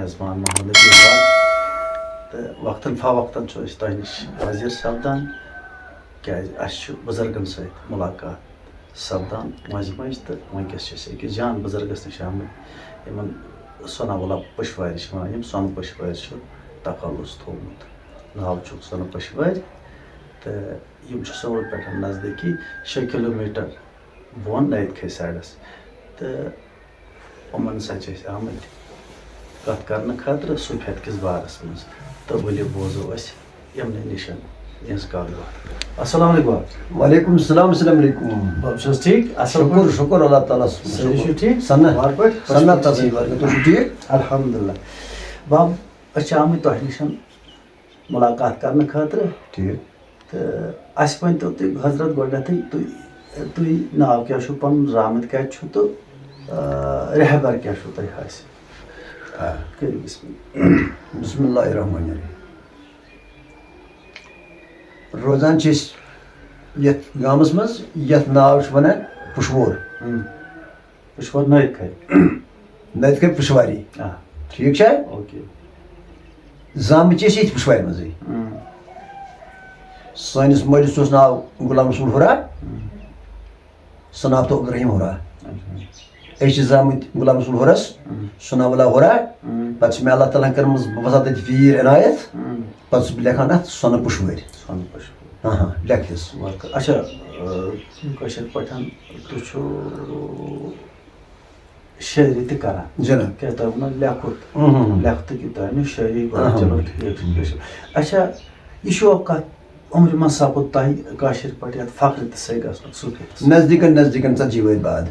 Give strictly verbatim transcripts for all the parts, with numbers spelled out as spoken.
میزبان محمد لطیف بٹ۔ تہٕ وقتاً فوقتاً چھُ أسۍ تۄہہِ نِش حٲضِر سپدان، کیٛازِ اَسہِ چھُ بُزرگن سۭتۍ مُلاقات سپدان مٔنٛزۍ مٔنٛزۍ، تہٕ وٕنکیٚس چھِ أسۍ أکِس جان بُزرگس نِش آمٕتۍ، یِمن سۄنہٕ وۄلا پٔشوارِ چھِ وَنان، یِم سۄنہٕ پٔشوارِ چھُ تخلص تھوٚومُت، ناو چھُکھ سۄنہٕ پٔشوارِ، تہٕ یِم چھِ سوٚمرٕ پٮ۪ٹھ نزدیٖکی شےٚ کِلوٗ میٖٹر بۄن نٔوِد کھٔرۍ سایڈس۔ تہٕ یِمن سۭتۍ چھِ أسۍ آمٕتۍ کتھ کرنہٕ خٲطرٕ صوٗفیت کِس بارس منٛز۔ تہٕ ؤلِو بوزو أسۍ یِمنٕے نِشن یِہنٛز کتھ باتھ۔ السلام علیکم۔ وعلیکم السلام، السلام علیکم۔ بب چھُ حظ ٹھیٖک؟ اصل شُکُر، پٲٹھۍ؟ شُکُر اللہ تعالیٰ ہس کُن۔ سٲری چھِو ٹھیٖک؟ سنت، وارٕ پٲٹھۍ؟ سنت تسٕے ورکہٕ، تُہۍ چھِو ٹھیٖک؟ الحمدللہ۔ بب، أسۍ چھِ آمٕتۍ تۄہہِ نِش مُلاقات کرنہٕ خٲطرٕ۔ ٹھیٖک۔ تہٕ اَسہِ ؤنۍتو تُہۍ حضرت گۄڈٕنٮ۪تھٕے، تُہۍ، تُہۍ ناو کیٛاہ چھُو پَنُن، زامٕتۍ کَتہِ چھُو تہٕ، آ، رہبر کیٛاہ چھُو تۄہہِ حٲصِل؟ آ۔ کٔرِو بسم اللہ۔ بسم اللہ الرحمن الرحیم۔ روزان چھِ أسۍ یَتھ گامَس منٛز، یَتھ ناو چھِ وَنان پُشوور۔ ہُم۔ پُشوور نٔوِد کھرِ۔ نٔوِد کھرِ پُشواری۔ آ۔ ٹھیٖک چھا؟ اوکے۔ زامٕتۍ چھِ أسۍ ییٚتھۍ پُشوارِ منٛزٕے۔ اۭں۔ سٲنِس مٲلِس اوس ناو غلام رسول ہُرا، اۭں۔ سُہ ناو تہٕ عبدالرحیم ہُرا۔ اچھا۔ أسۍ چھِ زامٕتۍ غلام رسول ہُرس، اۭں۔ سُہ ناو اللہ ہُرا۔ اۭں۔ پتہٕ چھِ مےٚ اللہ تعالیٰ ہن کٔرمٕژ، بہٕ وَسان تَتہِ پیٖر عنایت۔ اۭں۔ پتہٕ چھُس بہٕ لیکھان اَتھ سۄنہٕ پُشوٲرۍ۔ سۄنہٕ پُشوٲرۍ۔ ہاں، ہاں، لیکھتِس۔ وارٕ کارٕ۔ اچھا، آ، کٲشِر پٲٹھۍ تُہۍ چھِو شٲعری تہِ کران۔ جناب۔ کیٛازِ تۄہہِ ووٚنوُ لیکھُت۔ اہم۔ لیکھتہٕ کہِ تۄہہِ أنِو شٲعری گۄڈٕ۔ اہم۔ چلو ٹھیٖک چھُ، ٹھیٖک چھُ۔ اچھا، یہِ شوق کتھ عمرِ منٛز سپُد تۄہہِ کٲشِر پٲٹھۍ یتھ فخرِ تہٕ سرٛیٚہہ گژھنُک، صوٗفیتس؟ نزدیٖکن، نزدیٖکن ژتجی ؤہرۍ بعد۔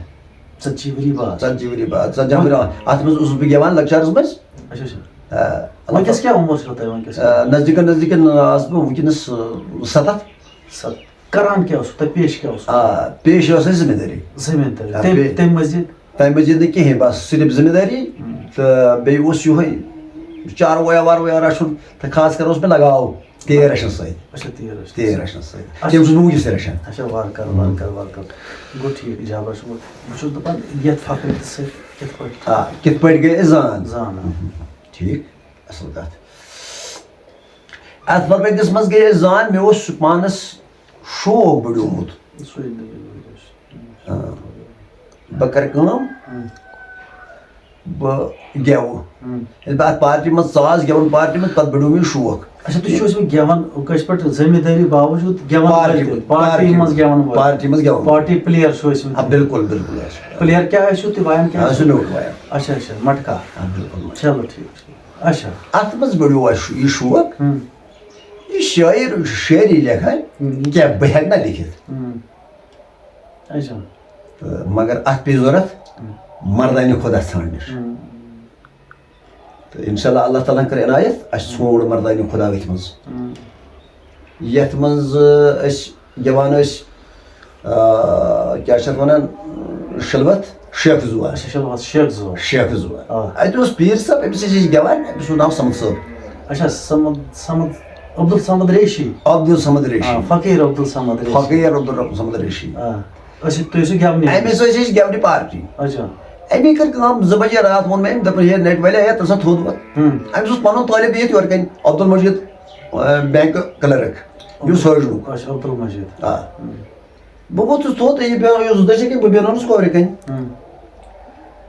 ژتجی ؤری بعد؟ ژتجی ؤری بعد۔ ژتجی ؤری۔ اتھ منٛز اوسُس بہٕ گٮ۪وان لۄکچارس منٛز۔ اچھا، اچھا۔ آ، وٕنکیٚس کیٛاہ عمر چھو تۄہہِ وٕنکیٚس؟ آ، نزدیٖکن، نزدیٖکن، آ، آسہٕ بہٕ وٕنکیٚنس، آ، ستتھ۔ ستتھ۔ کران کیٛاہ اوسوٕ تۄہہِ؟ پیش کیٛاہ اوسوٕ؟ آ، پیش ٲس اَسہِ ذمہٕ دٲری۔ ذمہٕ دٲری۔ آ، تَمہِ، پے-، تَمہِ مٔزیٖد؟ تَمہِ مٔزیٖد نہٕ کِہیٖنۍ، بس صرف ذمہٕ دٲری۔ ہُم۔ تہٕ بیٚیہِ اوس یِہوٚے چاروٲیا واروٲیا رَچھُن، تہٕ خاص کر اوس مےٚ لگاو تیٖر رَچھنَس سۭتۍ۔ اچھا، تیٖر رَچھنَس۔ تیٖر رَچھنَس سۭتۍ۔ اچھا۔ تِم چھُس بہٕ وٕنکیٚس تہِ رَچھان۔ اچھا، وارٕ کارٕ، وارٕ کارٕ، وارٕ کارٕ۔ گوٚو ٹھیٖک، اِجابہ چھُ گوٚو۔ بہٕ چھُس دَپان، یَتھ فخرِ تہِ سۭتۍ کِتھ پٲٹھۍ؟ آ، کِتھ پٲٹھۍ گٔے أسۍ زان؟ زان، آ۔ ٹھیٖک، اَصٕل کَتھ۔ اَتھ فخرِ تِس منٛز گٔے أسۍ زان، مےٚ اوس پانَس شوق بڑیومُت۔ سُے نہٕ یہِ وجہ چھُ۔ آ۔ بہٕ کرٕ کٲم، ہُم۔ بہٕ گٮ۪وٕ۔ ہُم۔ ییٚلہِ بہٕ اَتھ پارٹی منٛز ژاس گٮ۪وَن پارٹی منٛز، پَتہٕ بڑیوم یہِ شوق۔ اچھا، تُہۍ چھِو ٲسمٕتۍ گٮ۪وَن، کٲشِر پٲٹھۍ ذمہٕ دٲری باوجوٗد گٮ۪وَن پارٹی وٲلۍ تہِ؟ منٛز، پارٹی پارٹی منٛز منٛز۔ گٮ۪وَن وٲلۍ۔ پارٹی منٛز گٮ۪وَن۔ پارٹی پٕلیر چھِو ٲسمٕتۍ؟ آ، بِلکُل، بِلکُل حظ۔ پٕلیر کیٛاہ ٲسِو تُہۍ وایان، کیٛاہ آ، ٲسِو؟ سُہ نوٹ وایان۔ اچھا، اچھا، مٹکا۔ آ، بِلکُل مٹکا۔ چلو، ٹھیٖک چھُ۔ اچھا۔ اَتھ منٛز بڑیو اَسہِ یہِ شوق۔ ہُم۔ یہِ شٲعر، شٲعری لیکھان، ہُم۔ کیٛاہ بہٕ ہٮ۪کہٕ نا لیکھِتھ؟ ہُم۔ اچھا۔ تہٕ مگر اَتھ پیٚیہِ ضوٚرَتھ ہُم۔ مردانہِ خۄدا ژھانٛڈنٕچ۔ ہُم۔ تہٕ اِنشاء اللہ، اللہ تعالیٰ ہن کٔر عنایت، اَسہِ ژھونٛڈ مردانہِ خۄدا أتھۍ منٛز۔ ہُم۔ یَتھ منٛز، آ، أسۍ گٮ۪وان ٲسۍ، آ، کیٛاہ چھِ اَتھ وَنان، شلوت شیخ زوار۔ اچھا، شلوت شیخ زوار۔ شیخ زوار۔ آ۔ اَتہِ اوس پیٖر صٲب، أمِس ٲسۍ أسۍ گٮ۪وان، أمِس اوس ناو صمد صٲب۔ اچھا، صمد، صمد، عبدالصمد ریشی۔ عبدالصمد ریشی۔ آ، فقیٖر عبدالصمد ریشی۔ فقیٖر عبدالصمد ریشی۔ آ۔ أسۍ، تُہۍ ٲسِو گٮ۪ونہِ؟ أمِس ٲسۍ أسۍ گٮ۪ونہِ پارٹی۔ اچھا۔ أمی کٔر کٲم، زٕ بجے راتھ ووٚن مےٚ أمۍ، دوٚپُن، "ہے، نٔٹۍ وَلے، ہے، تَمہِ ساتہٕ تھوٚد ووت۔" ہُم۔ أمِس اوس پَنُن طٲلب ییٚتہِ یورٕ کَنۍ، عبدالمجید، آ، بینک کلرک، یُس سوجنُک۔ اچھا، عبدالمجید۔ آ۔ ہُم۔ بہٕ ووتُس تھوٚد، یہِ بیٛاکھ یُس دٔچھِنۍ کِنۍ، بہٕ بیٚہناونَس کھوورِ کَنۍ۔ ہُم۔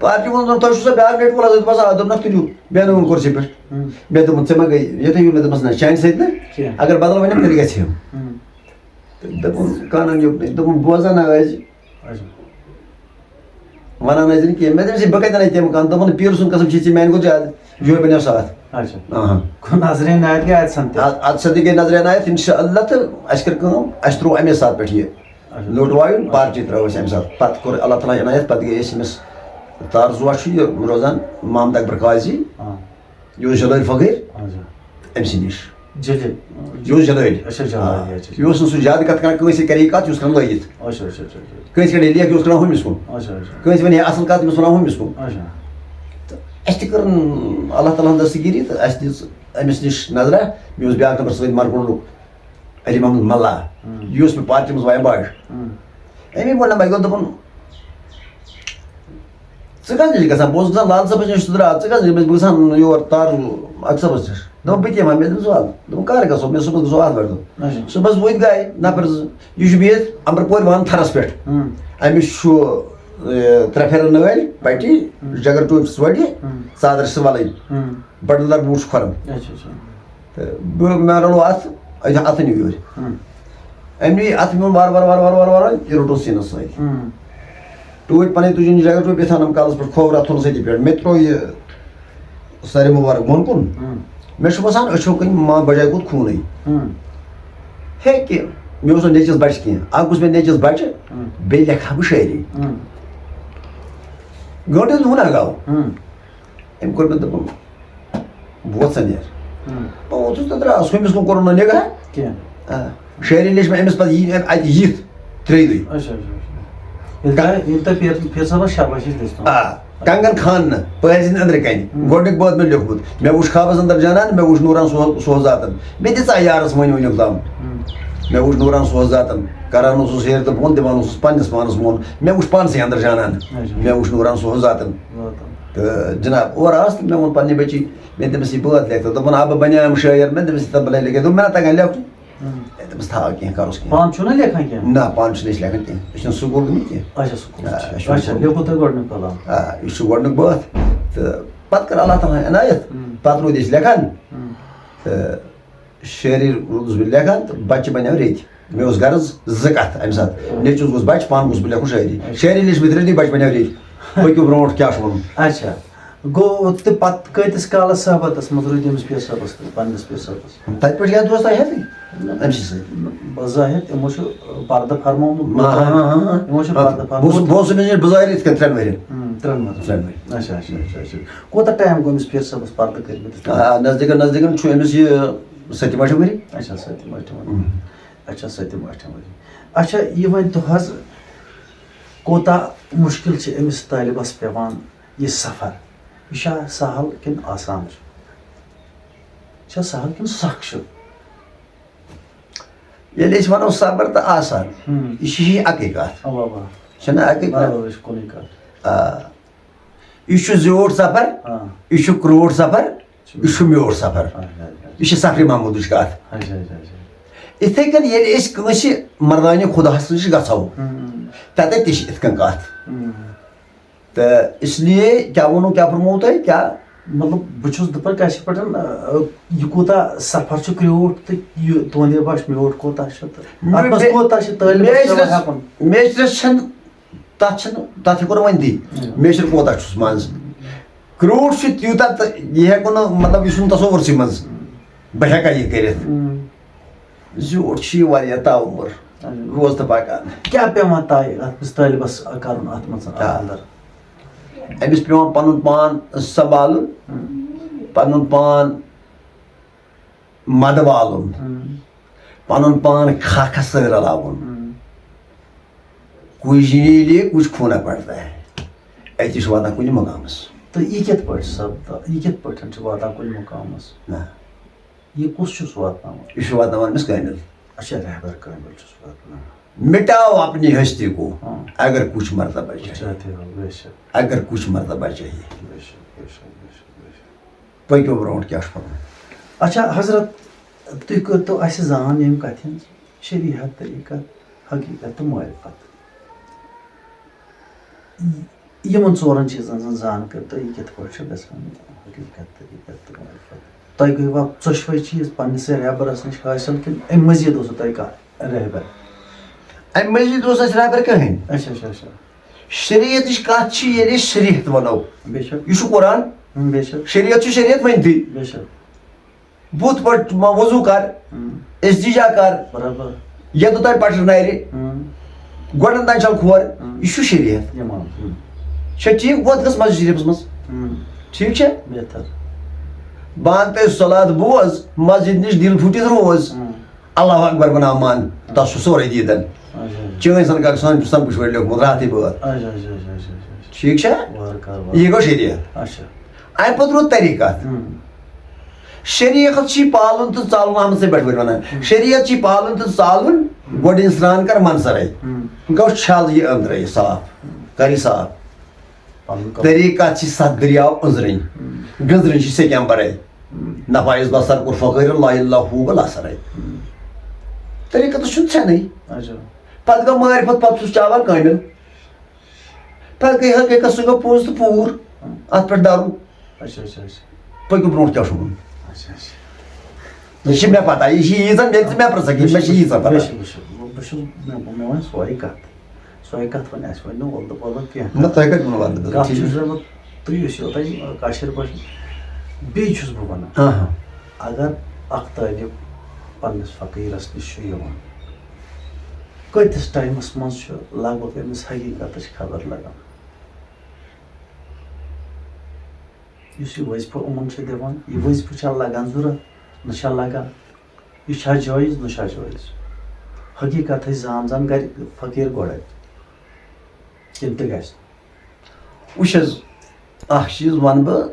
پارٹی ووٚن، "تۄہہِ چھُو سا بیٛاکھ نٔٹۍ وول حضرت باسان؟" آ، دوٚپنَکھ، "تُلِو، بیٚہناوُن کُرسی پٮ۪ٹھ۔" ہُم۔ مےٚ دوٚپُن، "ژےٚ ما گٔے؟" ییٚتہِ یہِ مےٚ دوٚپمَس، "نہ، چانہِ سۭتۍ نہٕ۔ کینٛہہ۔ اگر بدل وَنٮ۪م، تیٚلہِ گژھِ یِم۔" ہُم۔ تہٕ دوٚپُن، کانن یوٚکنُے۔ دوٚپُن، بوزان نہ ٲسۍ۔ اچھا۔ وَنان ٲسۍ نہٕ کینٛہہ۔ مےٚ دوٚپمَس، "ہے، بہٕ کَتہِ اَنَے تِم کانٛہہ؟" دوٚپُن، "پیٖرٕ سُنٛد قسم چھِ ژےٚ میٛانہِ کھۄتہٕ زیادٕ۔ یہِ بَنیو ساتھ۔" اچھا۔ اہن۔ گوٚو نظرِ ہِنٛدۍ آیت گٔے اَتہِ سَن تہِ۔ اَ-، اَتھ سۭتۍ گٔے نظرِ ہِنٛدۍ آیت، اِنشاءاللہ، تہٕ اَسہِ کٔر کٲم، اَسہِ ترٛوو اَمے ساتہٕ پٮ۪ٹھ یہِ اچھا۔ لوٚٹ وایُن، پارٹی ترٛٲو اَسہِ اَمہِ ساتہٕ۔ پَتہٕ کوٚر اللہ تعالیٰ ہَن عنایت، پَتہٕ گٔے أسۍ أمِس تارزوٗ چھُ یہِ روزان محمد اکبر قاضی۔ آ۔ یہِ اوس جلٲلۍ فقیٖر۔ اچھا۔ أمۍ سٕے نِش۔ جلٲلۍ۔ یہِ اوس جلٲلۍ۔ اچھا، جلٲلۍ، آ۔ اچھا، اچھا۔ یہِ اوس نہٕ سُہ زیادٕ کَتھ کَران، کٲنٛسہِ سۭتۍ کَرِ یہِ کَتھ، یہِ اوس کَران لٲگِتھ۔ اچھا، اچھا، اچھا، اچھا۔ کٲنٛسہِ کَرِ یہِ لیکھ، یہِ اوس کَران ہُمِس کُن۔ اچھا، اچھا۔ کٲنٛسہِ وَنہِ ہے اَصٕل کَتھ، تٔمِس وَنان ہُمِس کُن۔ اچھا۔ تہٕ اَسہِ تہِ کٔرٕن اللہ تعالیٰ ہَن دستگیٖری، تہٕ اَسہِ دِژ أمِس نِش نظرہ۔ مےٚ اوس بیٛاکھ نفر سۭتۍ مَرکُنڈُک، علی محمد ملا۔ ہُم۔ یہِ اوس مےٚ پارٹی منٛز وایان بَڑ۔ ہُم۔ أمی ووٚن مےٚ، دوٚپُن، ژٕ کَس نِش گژھان؟ بہٕ اوسُس گژھان لال صٲبَس نِش، سُہ درٛاو، ژٕ کَس نِش؟ مےٚ بہٕ گژھان یور تارٕ اَکھ صٲبَس نِش۔ دوٚپُن، بہٕ تہِ یِمہٕ ہا۔ مےٚ دوٚپُس، وَلہٕ۔ دوٚپُن، کَر گژھو؟ مےٚ صُبحَس گژھو آتھوارِ دۄہ۔ اچھا۔ صُبحَس وٲتۍ گٔے نفر زٕ، یہِ چھُ بِہِتھ اَمبرپورِ وَن تھَرَس پٮ۪ٹھ۔ ہُم۔ أمِس چھُ، اے، ترٛےٚ پھیرٕ نٲلۍ، پٹی، ہُم۔ جگر ٹوپۍ چھُس وَڑِ، ہُم۔ ژادر چھِ وَلٕنۍ، ہُم۔ بٹن دار بوٗٹ چھُ کھۄرَن۔ اچھا، اچھا۔ تہٕ بہٕ، مےٚ رلوو اَتھ، أتھۍ اَتھٕ نیوٗ یورٕ۔ ہُم۔ أمۍ نیوٗ یہِ اَتھٕ میون وارٕ وارٕ، وارٕ وارٕ، وارٕ وارٕ، یہِ روٚٹُن سیٖنَس سۭتۍ۔ ہُم۔ ٹوٗپۍ پَنٕنۍ تُجِن جگر ٹوپۍ یَتھ اَنَم کَلَس پٮ۪ٹھ، کھووُر اَتھٕ تھوٚونَس أتی پٮ۪ٹھ۔ مےٚ تہِ ترٛوو یہِ سَرِ مُبارک بۄن کُن۔ ہُم۔ مےٚ چھُ باسان أچھو کِنۍ ما بَجایہِ کوٚت خوٗنٕے۔ ہُم۔ ہے کہِ مےٚ اوس نہٕ نیٚچِوِس بَچہِ کینٛہہ۔ اَکھ گوٚژھ مےٚ نیٚچِوِس بَچہِ، ہُم۔ بیٚیہِ لیکھٕ ہا بہٕ شٲعری۔ ہُم۔ گٲنٛٹہٕ ہیوٚت وُہَن اَگاو۔ ہُم۔ أمۍ کوٚر مےٚ دوٚپُن، "ووت سا نیر۔" ہُم۔ بہٕ ووتُس تہٕ درٛاس، ہُمِس کُن کوٚرُن نہٕ نِگاہ۔ کینٛہہ۔ آ۔ شٲعری لیٚچھ مےٚ أمِس پَتہٕ یی اَتہِ یِتھ ترٛیٚیہِ دۄہہِ۔ اچھا، اچھا، اچھا۔ ییٚلہِ تۄہہِ، ییٚلہِ تۄہہِ پھیر، پھیر صٲبَس شاباشی دِژمٕژ۔ آ، کنگن خان نہٕ، پٲرۍ سٕنٛدِ أنٛدرٕ کنہِ۔ ہُم۔ گۄڈٕنیُک بٲتھ مےٚ لیوٗکھمُت۔ مےٚ وُچھ خوابس اندر جانان، مےٚ وُچھ نوٗران سوز-، سوزاتن۔ مےٚ دِژا یارس وۄنۍ وٕنیُک تام۔ ہُم۔ مےٚ وُچھ نوٗران سوزاتن۔ کران اوسُس ہیٚرِ تہٕ بۄن، دِوان اوسُس پننِس پانس مۄن۔ مےٚ وُچھ پانسٕے اندر جانان۔ اچھا۔ مےٚ وُچھ نوٗران سوزاتن۔ واتن۔ تہٕ جناب، اورٕ آس تہٕ مےٚ ووٚن پننہِ بچی، مےٚ تٔمِس یہِ بٲتھ لیکھ تہٕ دوٚپُن، "آ، بہٕ بنیایم شٲعر۔" مےٚ تٔمِس یہِ تبلے لیکھِتھ، دوٚپ، "مےٚ نہ تگان لیکھُن۔" ہُم۔ ہے، تٔمِس تھاو کینٛہہ، کَرُس کینٛہہ۔ پانہٕ چھُو نا لیکھان کینٛہہ؟ نہ، پانہٕ چھُنہٕ أسۍ لیکھان کینٛہہ۔ أسۍ چھِنہٕ سکوٗل گٔمٕتۍ کینٛہہ۔ اچھا، سکوٗل آ، چھِ۔ أسۍ چھِنہٕ اچھا، سکوٗل۔ لیوٚکھوُ تۄہہِ گۄڈٕنیُک کلام؟ آ، یہِ چھُ گۄڈٕنیُک بٲتھ۔ تہٕ پَتہٕ کٔر اللہ تعالیٰ ہَن عنایت، ہُم۔ پَتہٕ روٗدۍ أسۍ لیکھان۔ ہُم۔ تہٕ شٲعری روٗدُس بہٕ لیکھان تہٕ بَچہِ بَنیو ریٚتۍ۔ مےٚ اوس غرض زٕ کَتھٕ اَمہِ ساتہٕ۔ ہُم۔ نیٚچوِس گوٚژھ بَچہِ، پانہٕ گوٚژھ بہٕ لیکھُن شٲعری۔ اچھا۔ شٲعری لیچھ مےٚ ترٛےٚ دۄہہِ، بَچہِ بَنیو ریٚتۍ۔ پٔکِو برونٛٹھ، کیٛاہ چھُ وَنُن؟ اچھا۔ گوٚو، تہٕ پتہٕ کۭتِس کالس صحبتس منٛز روٗدۍ أمِس پیر صٲبس، پننِس پیر صٲبس؟ تتہِ پٮ۪ٹھ یتھ دوستس ہٮ۪تھٕے؟ نہ۔ أمۍ سٕے سۭتۍ۔ بظاہر تِمو چھُ پردٕ فرمومُت۔ ہاں، ہاں، ہاں، ہاں۔ تِمو چھُ پتہٕ پردٕ بہٕ اوسُس، فرمومُت۔ بہٕ اوسُس أمِس نِش بظاہر یِتھ کٔنۍ ترٛٮ۪ن ؤرین۔ ہُم، ترٛٮ۪ن ؤرین۔ ترٛٮ۪ن ؤرین۔ اچھا، اچھا، اچھا، اچھا۔ کوٗتاہ ٹایم گوٚو أمِس پیر صٲبس پردٕ کٔرمٕتِس؟ آ، نزدیٖکن، نزدیٖکن چھُ أمِس یہِ ستِم ٲٹھِم ؤری۔ اچھا، ستِم ٲٹھِم ؤری۔ ہُم۔ اچھا، ستِم ٲٹھِم ؤری۔ اچھا، یہِ ؤنۍ تو حظ، کوٗتاہ مُشکِل چھِ أمِس طٲلبس پٮ۪وان یہِ سفر، یہِ چھا سہل کِنہٕ آسان چھُ؟ یہِ چھا سہل کِنہٕ سخ چھُ؟ ییٚلہِ أسۍ وَنو صبر تہٕ آسان، ہُم۔ یہِ چھِ ہی اَکٕے کَتھ۔ اَوا، اَوا۔ چھَنہ اَکٕے اَوا، کَتھ؟ اَوا، یہِ چھِ کُنُے کَتھ۔ آ۔ یہِ چھُ زیوٗٹھ سفر، آ۔ یہِ چھُ کرٛوٗٹھ سفر، چھُ۔ یہِ چھُ میوٗٹھ سفر۔ اچھا، اچھا، اچھا۔ یہِ چھِ سفرِ محمودٕچ کَتھ۔ اچھا، اچھا، اچھا، اچھا۔ یِتھَے کٔنۍ ییٚلہِ أسۍ کٲنٛسہِ مردانہِ خۄداہَس نِش گژھو، ہُم۔ تَتٮ۪تھ تہِ چھِ یِتھ کٔنۍ کَتھ۔ ہُم۔ تہٕ اس لیے کیٛاہ ووٚنوٕ، کیٛاہ فرمووُ تۄہہِ، کیٛاہ؟ مطلب، بہٕ چھُس دَپان، کٲشِر پٲٹھۍ، آ، یہِ کوٗتاہ سفر چھُ کرٛیوٗٹھ تہٕ یہِ تُہُنٛدِ باشہِ میوٗٹھ کوٗتاہ چھُ تہٕ اَتھ منٛز مے-، کوٗتاہ چھُ طٲلبَس پٮ۪وان میچرَس، ہٮ۪کُن؟ میچرَس چھَنہٕ، تَتھ چھَنہٕ، تَتھ ہٮ۪کو نہٕ وۄنۍ دِتھ۔ اۭں۔ میچر کوٗتاہ چھُس منٛز؟ کرٛیوٗٹھ چھُ تیوٗتاہ تہٕ یہِ ہٮ۪کو نہٕ، مطلب، یہِ چھُنہٕ تصورسٕے منٛز۔ بہٕ ہٮ۪کا یہِ کٔرِتھ؟ اۭں۔ زیوٗٹھ چھُ یہِ واریاہ تاومُر۔ اۭں۔ روز تہٕ پَکان۔ کیٛاہ پٮ۪وان تۄہہِ اَتھ منٛز طٲلبَس کَرُن اَتھ منٛز آ۔ اَتھ اَندَر؟ أمِس پٮ۪وان پَنُن پان سنبھالُن، ہُم۔ پَنُن پان مَدٕ والُن، ہُم۔ پَنُن پان خاکَس سۭتۍ رَلاوُن۔ ہُم۔ کچھ جینے لیے کچھ کھونا پڑتا ہے۔ أتی چھُ واتان کُنہِ مُقامَس۔ تہٕ یہِ کِتھ پٲٹھۍ سَپدان؟ یہِ کِتھ پٲٹھۍ چھُ واتان کُنہِ مُقامَس؟ نہ۔ یہِ کُس چھُس واتناوان؟ یہِ چھُ واتناوان أمِس کٲمِل۔ اچھا، رہبر کٲمِل چھُس واتناوان۔ مٹاؤ اپنی ہستی کو، ہاں۔ اگر کچھ مرتبہ چاہیے۔ چاہتے ہو، بے شک۔ اگر کچھ مرتبہ چاہیے۔ بے شک، بے شک، بے شک، بے شک۔ پٔکِو برونٛٹھ، کیٛاہ چھُ پَرُن؟ اچھا حضرت، تُہۍ کٔرۍتو اَسہِ زان ییٚمہِ کَتھِ ہِنٛز، شریعت، طریٖقت، حقیٖقت تہٕ معرفت۔ یِمَن ژورَن چیٖزَن ہٕنٛز زان کٔرۍتو، یہِ کِتھ پٲٹھۍ چھُ گژھان، حقیٖقت، طریٖقت تہٕ معرفت۔ تۄہہِ گٔیوا ژۄشوَے چیٖز پنٛنِسٕے رہبرَس نِش حٲصِل کِنہٕ اَمہِ مٔزیٖد اوسوٕ تۄہہِ کانٛہہ رہبر؟ اَمہِ مٔزیٖد اوس اَسہِ رہبر کٕہٕنۍ۔ اچھا، اچھا، اچھا۔ شریعتٕچ کَتھ چھِ، ییٚلہِ أسۍ شریعت وَنو، بے شک۔ یہِ چھُ قرآن۔ ہم، بے شک۔ شریعت چھُ شریعت ؤنتھٕے۔ بے شک۔ بُتھ پٲٹھۍ ما وضوٗ کر، ہم۔ استنجا کر، برابر۔ یَتھ تۄہہِ پٹھر نَرِ، ہم۔ گۄڈَن تام چھَل کھور، ہم۔ یہِ چھُ شریعت۔ اِمام، ہم۔ چھا ٹھیٖک؟ وۄتھ گژھ مسجد شریٖفَس منٛز۔ ہم۔ ٹھیٖک چھا؟ بہتر۔ بانگ تہٕ صلات بوز، مسجد نِش دِل پھُٹِتھ روز۔ ہم۔ اللہ اکبر بناو من، تَس چھُ سورُے دیٖدن۔ اچھا۔ چٲنۍ سَن کَر سَن، سَن پُشوٲرۍ لیوٚکھمُت راتھٕے بٲتھ۔ اچھا، اچھا، اچھا، اچھا، اچھا، اچھا۔ ٹھیٖک چھا؟ وارٕ کار، وارٕ۔ یہِ گوٚو شریعت۔ اچھا۔ اَمہِ پَتہٕ روٗد طریٖقت۔ ہم۔ شریعت چھُے پالُن تہٕ ژالُن، اَتھ منٛز ژےٚ پٮ۪ٹھ وٲتۍ وَنان۔ ہم۔ شریعت چھُے پالُن تہٕ ژالُن، ہم۔ گۄڈٕ یہِ سرٛان کر مَنٛزٕ سَرَے۔ ہم۔ گوٚو چھَل یہِ أنٛدرَے صاف۔ ہم۔ کر یہِ صاف۔ پنُن کلام۔ طریٖقت چھِ ستھ دٔریاو أنٛزرٕنۍ، گٔنٛزرٕنۍ چھِ سیٚکٮ۪مبرے۔ نفایز بسر کوٚر فقٲرن، لا اللہ ہو بہ لاسرے۔ طریٖقتس چھُنہٕ ژھٮ۪نٕے۔ اچھا۔ پتہٕ گوٚو معرفت، پتہٕ چھُس چاوان کٲمِل۔ پتہٕ گٔے حقیٖقت، سُہ گوٚو پوٚز تہٕ پوٗر۔ اتھ پٮ۪ٹھ درُن۔ اچھا اچھا اچھا پٔکِو برونٛٹھ، کیٛاہ چھُ وَنُن؟ اچھا اچھا یہِ چھِ مےٚ پتہ، یہِ چھِ ییٖژاہ، ییٚلہِ ژٕ مےٚ پرٛژھکھ، یہِ مےٚ چھِ ییٖژاہ پتہ۔ وٕچھ، وٕچھ، وٕچھ، وٕچھ، مےٚ مےٚ وَنہِ سۄے کَتھ۔ سۄے کَتھ وَنہِ اَسہِ وَنہِ نہٕ وَلدٕ پَلو کینٛہہ۔ نہ، تۄہہِ کَتہِ ووٚنوٕ وَلدٕ پَلو؟ کَتھ ٹھیٖک چھُس چھُ۔ بہٕ، تُہۍ ٲسِو تۄہہِ کٲشِر پٲٹھۍ، بیٚیہِ چھُس بہٕ وَنان، ہاں، ہاں۔ اگر اَکھ طٲلب پنٛنِس فقیٖرَس نِش چھُ یِوان، کۭتِس ٹایمَس منٛز چھُ لگ بگ أمِس حقیٖقتٕچ خبر لَگان؟ یُس یہِ وظیفہٕ یِمَن چھِ دِوان، یہِ وظیفہٕ چھا لَگان ضوٚرَتھ، نہ چھا لَگان؟ یہِ چھا جٲیِز، نہ چھا جٲیِز؟ حقیٖقتٕچ زان زان گَرِ فقیٖر گۄڈَے، کِنہٕ تہِ گژھِ؟ وٕچھ حظ، اَکھ چیٖز وَنہٕ بہٕ،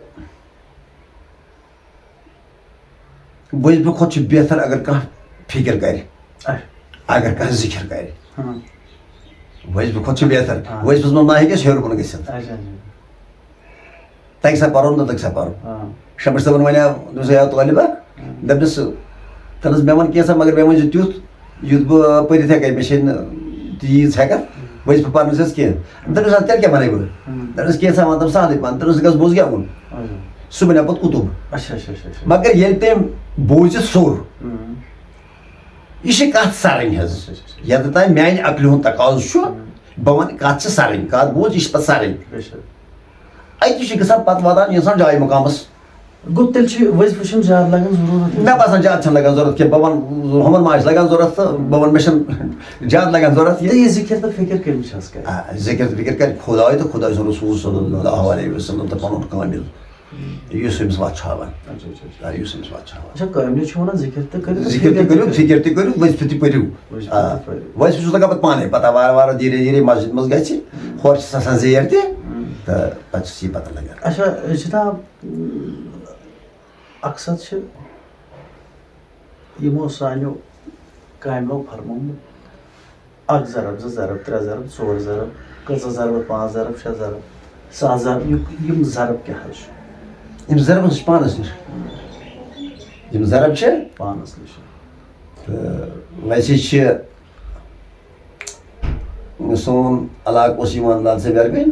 وظیفہٕ کھۄتہٕ چھُ بہتر اگر کانٛہہ فِکر کَرِ، اچھا۔ اگر کانٛہہ ذِکر کَرِ۔ ہاں۔ وظیفہٕ کھۄتہٕ چھُ بہتر۔ ہاں۔ وظیفَس منٛز ما ہیٚکہِ اَسہِ ہیوٚر بۄن گٔژھِتھ؟ اچھا، اچھا۔ تَگہِ سا پَرُن تہٕ تَگہِ سا پَرُن۔ ہاں۔ شمس صٲبن وَنیٛاو، دوٚپُس، "ہے طٲلبہ"، دوٚپنَس، دوٚپنَس، "مےٚ وَن کینٛژھا، مگر مےٚ ؤنۍ زِ تیُتھ، یُتھ بہٕ پٔرِتھ ہٮ۪کہٕ، مےٚ چھے نہٕ تیٖژ ہٮ۪کَتھ، وۄنۍ چھِ بہٕ پَرنَس حظ کینٛہہ۔" دوٚپنَس، "اَدٕ تیٚلہِ کیٛاہ وَنَے بہٕ؟" دوٚپنَس، "کینٛژھا وَن تَم سہلٕے پَہَن۔" دوٚپنَس، "گژھ بوز گٮ۪وُن۔" اچھا۔ سُہ بَنیٛاو پَتہٕ قُطُب۔ اچھا، اچھا، اچھا، اچھا۔ مگر ییٚلہِ تٔمۍ بوٗزِ سُر، ہُم۔ یہِ چھِ کَتھ سَرٕنۍ حظ۔ اچھا، اچھا، اچھا۔ یَتھ تام میٛانہِ عقلہِ ہُنٛد تقاضہٕ چھُ، بہٕ وَنہٕ کَتھ چھِ سَرٕنۍ، کَتھ بوز، یہِ چھِ پَتہٕ سَرٕنۍ۔ بے شک۔ اَتہِ چھِ گژھان پَتہٕ واتان اِنسان جایہِ مُقامَس۔ گوٚو تیٚلہِ چھِ وظیفہٕ چھِنہٕ زیادٕ لَگان ضروٗرت۔ مےٚ باسان زیادٕ چھَنہٕ لَگان ضوٚرَتھ کینٛہہ، بہٕ وَنہٕ ہُمَن ما آسہِ لَگان ضوٚرَتھ تہٕ بہٕ وَنہٕ مےٚ چھَنہٕ زیادٕ لَگان ضوٚرَتھ یہِ۔ تہٕ یہِ ذِکِر تہٕ فِکِر کٔمِس چھِ اَسہِ کَرٕنۍ؟ آ، ذِکِر تہٕ فِکِر کَرِ خۄداے تہٕ خۄداے سُنٛد رسوٗل صلی اللہ علیہ وسلم تہٕ پَنُن کٲمِل، یُس أمِس وَتھ چھُ ہاوان۔ اچھا، اچھا، اچھا۔ آ، یُس أمِس وَتھ چھُ ہاوان۔ اچھا، کٲمِل چھِ وَنان ذِکِر تہٕ کٔرِو تہٕ ذِکِر تہِ کٔرِو، فِکِر تہِ کٔرِو، وظیفہٕ تہِ پٔرِو۔ وظیفہٕ آ، تہِ پٔرِو۔ وظیفہٕ چھُس لَگان پَتہٕ پانَے پَتہ، وارٕ وارٕ دھیٖرے دھیٖرے مسجد منٛز گژھِ، ہورٕ چھِس آسان زیر تہِ، تہٕ پَتہٕ چھُس یہِ پَتہ لَگان۔ اچھا، جناب، اَکثر چھِ یِمو سانیو کامٮ۪و فرمومُت، اَکھ ضرب، زٕ ضرب، ترٛےٚ ضرب، ژور ضرب، کٔژَس ضربَس، پانٛژھ ضرب، شےٚ ضرب، سَتھ ضرب، یِم، یِم ضرب کیٛاہ حظ چھِ؟ یِم ضرب حظ چھِ پانَس نِش۔ یِم ضرب چھِ، پانَس نِش۔ تہٕ ویسے چھِ سون علاقہٕ اوس یِوان لال سے بیرگٲمۍ،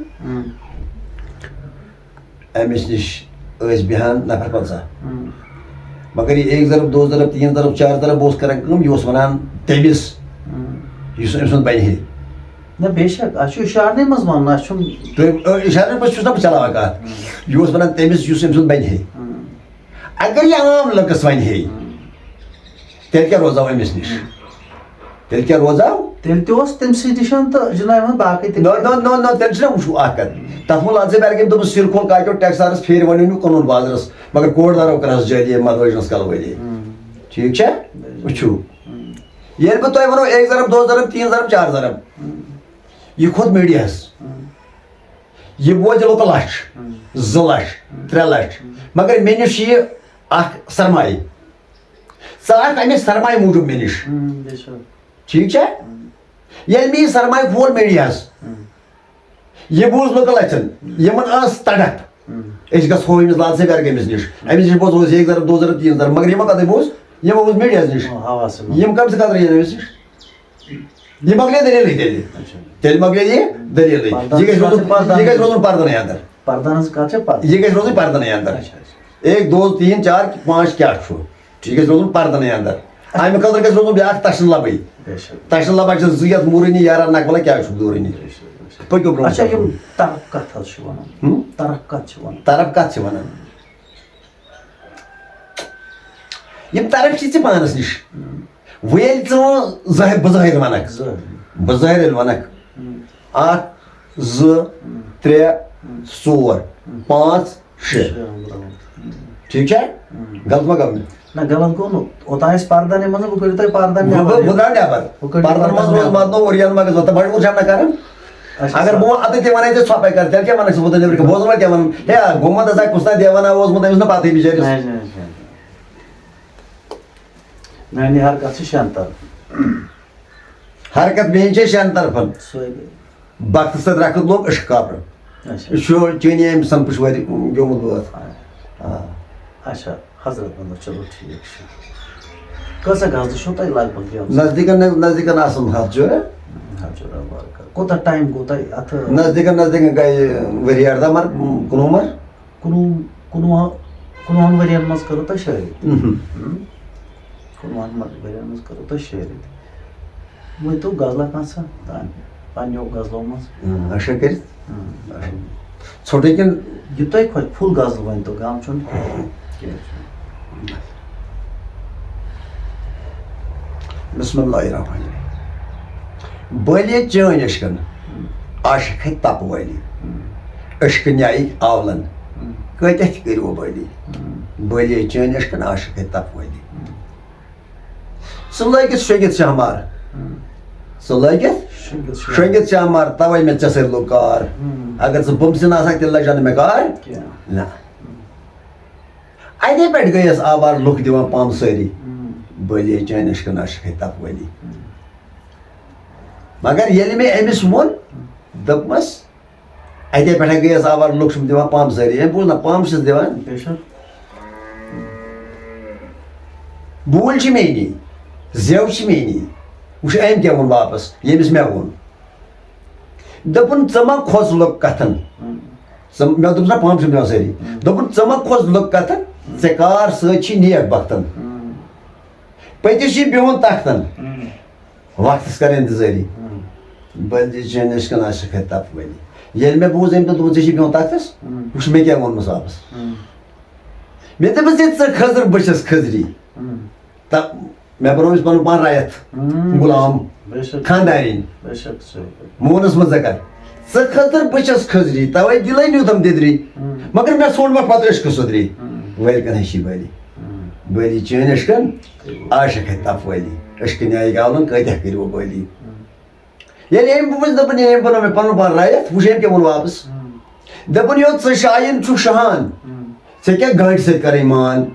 أمِس نِش ٲسۍ بیٚہان نفر پنٛژاہ۔ مگر یہِ ایک ضرب، دو ضرب، تین ضرب، چار ضرب، بہٕ اوسُس کران کٲم، یہِ اوس وَنان تٔمِس، یُس أمۍ سُنٛد بَنہِ ہے۔ نہ، بے شک، اَسہِ چھُ اِشارنٕے منٛز وَنُن، اَسہِ چھُنہٕ۔ تُہۍ، ٲ، اِشارن پٮ۪ٹھ چھُس نہ بہٕ چلاوان کَتھ۔ یہِ اوس وَنان تٔمِس، یُس أمۍ سُنٛد بَنہِ ہے۔ اگر یہِ عام لٔکٕس وَنہِ ہے، تیٚلہِ کیٛاہ روزو أمِس نِش؟ تیٚلہِ کیٛاہ روزو؟ تیٚلہِ تہِ اوس تٔمۍ سٕے نِش تہٕ جناب احمد باقٕے تہِ۔ نو، نو، نو، نو، تیٚلہِ چھُنہ وٕچھُو اَکھ کَتھ۔ تَتھ منٛز لال سے بیرگٲمۍ دوٚپُس، سِر کھول کاکیو ٹٮ۪کٕس سارَس پھیرِ وَنیو نہٕ کٕنُن بازرَس، مگر کوٹ دارو کَرہَس جٲلی مَدوجنَس کَلہٕ وٲلی۔ ٹھیٖک چھا؟ وٕچھِو۔ ییٚلہِ بہٕ تۄہہِ وَنو ایک ضرب، دو ضرب، تین ضرب، چار ضرب، یہِ کھوٚت میٖڈیاہَس۔ یہِ بوزِ لُکہٕ لَچھ، زٕ لَچھ، ترٛےٚ لَچھ، مگر مےٚ نِش چھُ یہِ اَکھ سرمایہِ۔ ژٕ آکھ اَمہِ سرمایہِ موٗجوٗب مےٚ نِش۔ ٹھیٖک چھا؟ ییٚلہِ مےٚ یہِ سرمایہِ کھول میٖڈیاہَس، یہِ بوٗز لُکہٕ لَچھَن، یِمَن ٲس تڑپ۔ أسۍ گژھو أمِس لال سے بیرگٲمِس نِش۔ أمِس نِش بوزو أسۍ ایک ضرب، دو ضرب، تین ضرب، مگر یِمو کَتہِ بوٗز؟ یِمو بوٗز میٖڈیاہَس نِش۔ آ، آواز۔ یِم کَمہِ سۭتۍ کَتھ یِن أمِس نِش؟ یہِ مۄکلے دٔلیٖلٕے تیٚلہِ۔ تیٚلہِ مۄکلے یہِ دٔلیٖلٕے۔ یہِ گژھِ روزُن، یہِ گژھِ روزُن پردَنٕے اَندَر۔ پردَن ہٕنٛز کَتھ چھےٚ پردٕ۔ یہِ گژھِ روزُن پردَنٕے اَندَر۔ ایک، دو، تین، چار، پانٛژھ کیٛاہ چھُ؟ یہِ گژھِ روزُن پردَنٕے اَندَر۔ اَمہِ خٲطرٕ گژھِ روزُن بیٛاکھ تَشنہٕ لَبٕے۔ تَشنہٕ لَبَے چھِ زٕ یَتھ موٗرٲنی یارا نقلہ کیٛاہ چھُکھ دوٗرٲنی؟ پٔکِو برٛونٛہہ۔ اچھا، یِم طرف کَتھ حظ چھِ وَنان؟ طرف کَتھ چھِ وَنان؟ طرف کَتھ چھِ وَنان؟ یِم طرف چھِ ژےٚ پانَس نِش۔ وۄنۍ ییٚلہِ ژٕ وۄنۍ ظٲہِر، بظٲہِر وَنَکھ۔ بظٲہِر ییٚلہِ وَنَکھ۔ اَکھ، زٕ، ترٛےٚ، ژور، پانٛژھ، شےٚ۔ ٹھیٖک چھا؟ غلط ما گوٚو مےٚ؟ نہ، غلط گوٚو نہٕ۔ اوٚتام ٲسۍ پردن یِمن، وۄنۍ کٔرِو تُہۍ پردن بہٕ، بہٕ، بہٕ درٛاو نٮ۪بر۔ وۄنۍ کٔرِو پردن منٛز روز نٮ۪بر۔ مدنو اور یَنہٕ ما گژھِ وۄنۍ تباہ اور چھَم نہ کَران۔ اچھا، اگر سر۔ بہٕ وۄنۍ اَتٮ۪تھ تہِ وَنَے ژےٚ ژھۄپَے کَرٕ، تیٚلہِ کیٛاہ وَنَکھ ژٕ بہٕ تۄہہِ نٮ۪برٕ کَنہِ؟ بوزُن وۄنۍ کیٛاہ وَنُن؟ ہے، گوٚمُت ہسا کُس تام دیوانہ اوسمُت، أمِس نہٕ پَتہٕے بِچٲرِس۔ نہ، نہ، نہ۔ میٛانہِ حرکت چھِ شٮ۪ن طرفن۔ حرکت میٛٲنۍ چھےٚ شٮ۪ن طرفن۔ سۄے گٔے۔ بختہٕ سۭتۍ رکھت لوٚگ عشق کاپرٕ۔ اچھا۔ یہِ چھُ چٲنی أمۍ سَن پُشوارِ گیوٚمُت بٲتھ۔ آ۔ اچھا، حضرت بندہ، چلو ٹھیٖک چھُ۔ کۭژاہ غزلہٕ چھو تۄہہِ لگ بگ گیمژٕ؟ نزدیٖکن، نزدیٖکن آسن ہَتھ جورا۔ ہَتھ جورا برکت۔ کوٗتاہ ٹایم گوٚو تۄہہِ اَتھ؟ نزدیٖکن، نزدیٖکن گٔے ؤری اَرداہ مر-، کُنوُہ مر۔ کُنوُہ، کُنوُہ، کُنوُہن ؤرین منٛز کٔرٕو تۄہہِ شٲعری۔ اہم۔ ہم؟ کُنوُہن مر-، ؤرین منٛز کٔرٕو تۄہہِ شٲعری۔ ؤنۍ تو غزلہ کانٛژھا تانۍ پننیو غزلو منٛز۔ اۭں، اچھا کٔرِتھ۔ اۭں۔ اچھا۔ ژھوٚٹٕے کِنہٕ؟ یہِ تۄہہِ خۄش، فُل غزل ؤنۍ تو، غم چھُنہٕ کینٛہہ۔ کینٛہہ چھُنہٕ۔ بسم اللہ الرحمن الرحیم۔ بٲلیے چٲنۍ عشقن، عاشق ہے تپہٕ وٲلی۔ عشقہٕ نیایِکۍ آولن، کۭتیاہ تہِ کٔرِو بٲلی۔ بٲلیے چٲنۍ عشقن، عاشق ہے تپہٕ وٲلی۔ ژٕ لٲگِتھ شۄنٛگِتھ شہمار۔ ژٕ لٲگِتھ شۄنٛگِتھ شہمار۔ شۄنٛگِتھ شہمار، توے مےٚ ژےٚ سۭتۍ لوٚگ کار۔ اگر ژٕ بُمسِن آسہٕ ہاکھ، تیٚلہِ لجہِ ہا نہٕ مےٚ کار۔ کینٛہہ۔ نہ۔ اَتے پٮ۪ٹھ گٔیَس آوار، لُکھ دِوان پامہٕ سٲری۔ بٲلیے چٲنۍ عشقن، عاشق ہے تپہٕ وٲلی۔ مگر ییٚلہِ مےٚ أمِس ووٚن، دوٚپمَس، اَتے پٮ۪ٹھَے گٔیَس آوار، لُکھ چھِم دِوان پامہٕ سٲری۔ أمۍ بوٗز نہ، پامہٕ چھِس دِوان۔ بے شک۔ بوٗلۍ چھِ میٛٲنی، زٮ۪و چھِ میٛٲنی۔ وٕچھ، أمۍ کیٛاہ ووٚن واپَس، ییٚمِس مےٚ ووٚن۔ دوٚپُن، "ژٕ ما کھوژ لُکھ کتھن؟" ژٕ، مےٚ دوٚپُس، "نہ، پانہٕ چھُم دِوان سٲری۔" دوٚپُن، "ژٕ ما کھوژ لُکھ کتھن، ژےٚ کار سۭتۍ چھی نیک بختن۔ پٔتِس چھُے بِہُن تختن، وقتس کر انتظٲری۔" بلجہِ چٲنۍ عشقن عاشق ہے تپہٕ وٲلی۔ ییٚلہِ مےٚ بوٗز أمۍ دوٚپ، دوٚپُن، "ژےٚ چھُے بِہُن تختس؟" وٕچھ مےٚ کیٛاہ ووٚنمَس واپس۔ مےٚ دوٚپُس، "ہے ژٕ کھٔزٕر، بہٕ چھَس کھٔزری۔" تہٕ مےٚ بنوو أمِس پنُن پان رعیت، ہم۔ غلام، بے شک۔ خاندارِنۍ۔ بے شک، صحیح پٲٹھۍ۔ مونس منٛز ژےٚ کر۔ ژٕ کھٔزٕر، بہٕ چھَس کھٔزری، توے دِلے نیوٗتھم دِدری۔ ہم۔ مگر مےٚ ژھونڈ وۄنۍ پتہٕ عشقہٕ سُدری۔ ہم۔ وٲلۍ کن ہشی بٲلی۔ ہم۔ بٲلی چٲنۍ عشقن، عاشق ہے تپہٕ وٲلی۔ عشقہٕ نیایہِ گاولن، کٲتیاہ کٔرِو بٲلی۔ ہم۔ ییٚلہِ أمۍ بوٗز، دوٚپُن، ییٚلہِ أمۍ بنوو مےٚ پنُن پان رعیت، وٕچھ أمۍ کیٛاہ ووٚن واپس۔ ہم۔ دوٚپُن، "یوت ژٕ شاین چھُکھ شہان، ہم۔ ژےٚ کیٛاہ گنٛڈِ سۭتۍ کرٕنۍ مان؟"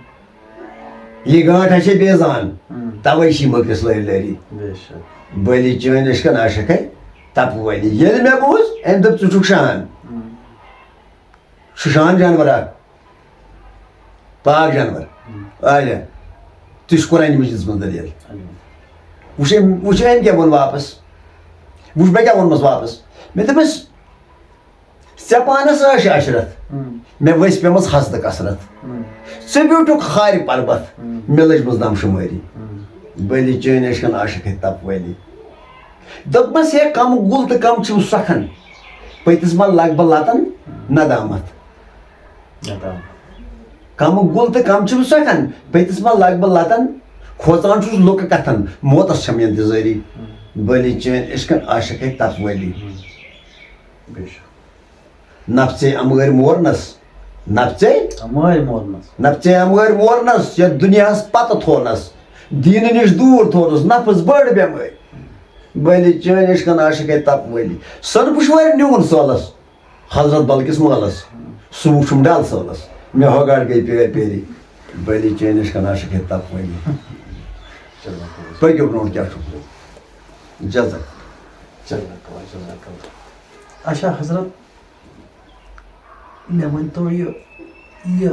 یہِ گانٛٹھ ہا چھے بیزان، ہم۔ توے چھِ مٔکرِس لٲرۍ لٲری۔ بے شک۔ بٲلی چٲنۍ عشقن عاشق ہے تپہٕ وٲلی۔ ییٚلہِ مےٚ بوٗز، أمۍ دوٚپ، "ژٕ چھُکھ شان۔" ہم۔ چھُ شان جانور اکھ، پاک جانور۔ ہم۔ آیا، تہِ چھُ قرآنِ مجیدس منٛز دٔلیٖل۔ ہم۔ وٕچھ أمۍ، وٕچھ أمۍ کیٛاہ ووٚن واپس، وٕچھ مےٚ کیٛاہ ووٚنمَس واپس۔ مےٚ دوٚپمَس، ژےٚ پانَس ٲش عشرت، ہم۔ مےٚ ؤسۍ پیمٕژ حسدٕ کثرت۔ ہم۔ ژٕ بیوٗٹھُکھ خارِ پربت، ہم۔ مےٚ لٔجمٕژ دم شُمٲری۔ ہم۔ بٔلی چٲنۍ عشقن عاشق ہے تپہٕ وٲلی۔ دوٚپمَس، ہے کم گُل تہٕ کم چھِم سۄکھن، پٔتِس ما لگ بہٕ لتن ندامت۔ ندامت۔ کم گُل تہٕ کم چھِم سۄکھن، پٔتِس ما لگ بہٕ لتن، کھوژان چھُس لُکہٕ کتھن، موتس چھم انتظٲری۔ ہم۔ بٔلی چٲنۍ عشقن عاشق ہے تپہٕ وٲلی۔ ہم۔ بے شک۔ نفژے امٲرۍ مورنس، نفژے امٲرۍ مورنس۔ نفژے امٲرۍ مورنس، یتھ دُنیاہس پتہٕ تھونس، دیٖنہٕ نِش دوٗر تھونس، نفس بٔڑ بٮ۪مٲرۍ۔ بٔلی چٲنۍ عشقن عاشق ہے تپہٕ وٲلی۔ سۄنہٕ پُشوارِ نیوٗن سٲلس، حضرت بلقیس مٲلس، سُہ وُچھُم ڈل سٲلس، مےٚ ہۄگاٹ گٔے پیرِ پیری۔ بٔلی چٲنۍ عشقن عاشق ہے تپہٕ وٲلی۔ پٔکِو برونٛٹھ، کیٛاہ چھُو؟ جزاک۔ جزاک اللہ، جزاک اللہ۔ اچھا حضرت، مےٚ ؤنۍ تو یہِ، یہِ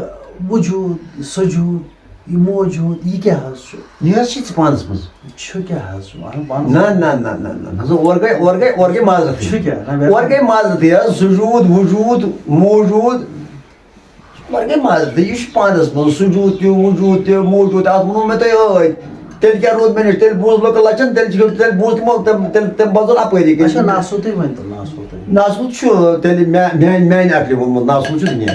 وجوٗد، سجوٗد، یہِ موجوٗد، یہِ کیٛاہ حظ چھُ؟ یہِ حظ چھِ ژٕ پانَس منٛز۔ چھُ کیٛاہ حظ چھُ؟ اَہَن، پانَس نہ، منٛز۔ نہ، نہ، نہ، نہ، نہ۔ حظ، اورٕ گٔے، اورٕ گٔے، اورٕ گٔے معذرتٕے۔ چھُ کیٛاہ؟ نہ، مےٚ اورٕ گٔے معذرتٕے حظ، سجوٗد، وجوٗد، موجوٗد۔ وۄنۍ گٔے مزٕ تہٕ یہِ چھُ پانَس منٛز سجوٗد تہِ، وجوٗد تہِ، موجوٗد تہِ۔ اَتھ ووٚنوُ مےٚ تۄہہِ ٲدۍ۔ تیٚلہِ کیٛاہ روٗد مےٚ نِش؟ تیٚلہِ بوٗز لُکَن لَچھَن، تیٚلہِ چھِ، تیٚلہِ بوٗز تِمو، تِم، تیٚلہِ، تِم بَزُن اَپٲری کِنۍ۔ اچھا، ناسوٗدٕے ؤنۍ تو، ناسوٗدٕے۔ ناسوٗد چھُ تیٚلہِ مےٚ، میٛانہِ، میٛانہِ عقلہِ ووٚنمُت، ناسوٗد چھُ دُنیا۔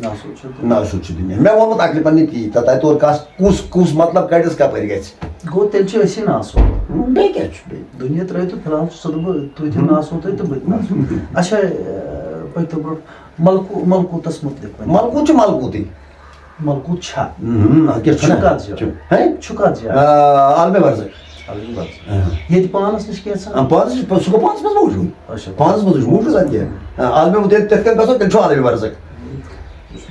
ناسوٗد چھُ دُنیا۔ ناسوٗد چھُ دُنیا۔ مےٚ ووٚنمُت عقلہِ پنٛنہِ تی، تہٕ تۄہہِ توٚر کَس، کُس، کُس مطلب کَڑٮ۪س کَپٲرۍ گژھِ۔ گوٚو تیٚلہِ چھِ أسی ناسوٗد۔ بیٚیہِ کیٛاہ چھُ بیٚیہِ؟ دُنیا ترٛٲیِو تہٕ فِلحال چھُ سُہ دوٚپُن، تُہۍ تہِ ہُم۔ ناسوٗدٕے تہٕ بہٕ تہِ ناسوٗد۔ اچھا، اَ، پٔکۍ تو برٛونٛٹھ۔ ملکو-، ملکوٗتس مُتعلِق ؤنِو۔ ملکوٗت چھُ ملکوٗتٕے۔ ملکوٗت چھا؟ اہم، اَدٕ کیٛاہ چھُ چھُ نہ؟ کَتھ جایہِ؟ چھُ۔ ہے؟ چھُ کَتھ جایہِ؟ آ، عالمِ برزخ۔ عالمِ برزخ۔ آ۔ ییٚتہِ پانَس نِش کینٛژھا؟ آ، پانَس نِش، سُہ گوٚو پانَس منٛز موٗجوٗد۔ اچھا۔ پانَس منٛز چھُ موٗجوٗد اَدٕ کیٛاہ؟ آ، عالمِ، ییٚلہِ تِتھ کٔنۍ گژھو، تیٚلہِ چھُ عالمِ برزخ۔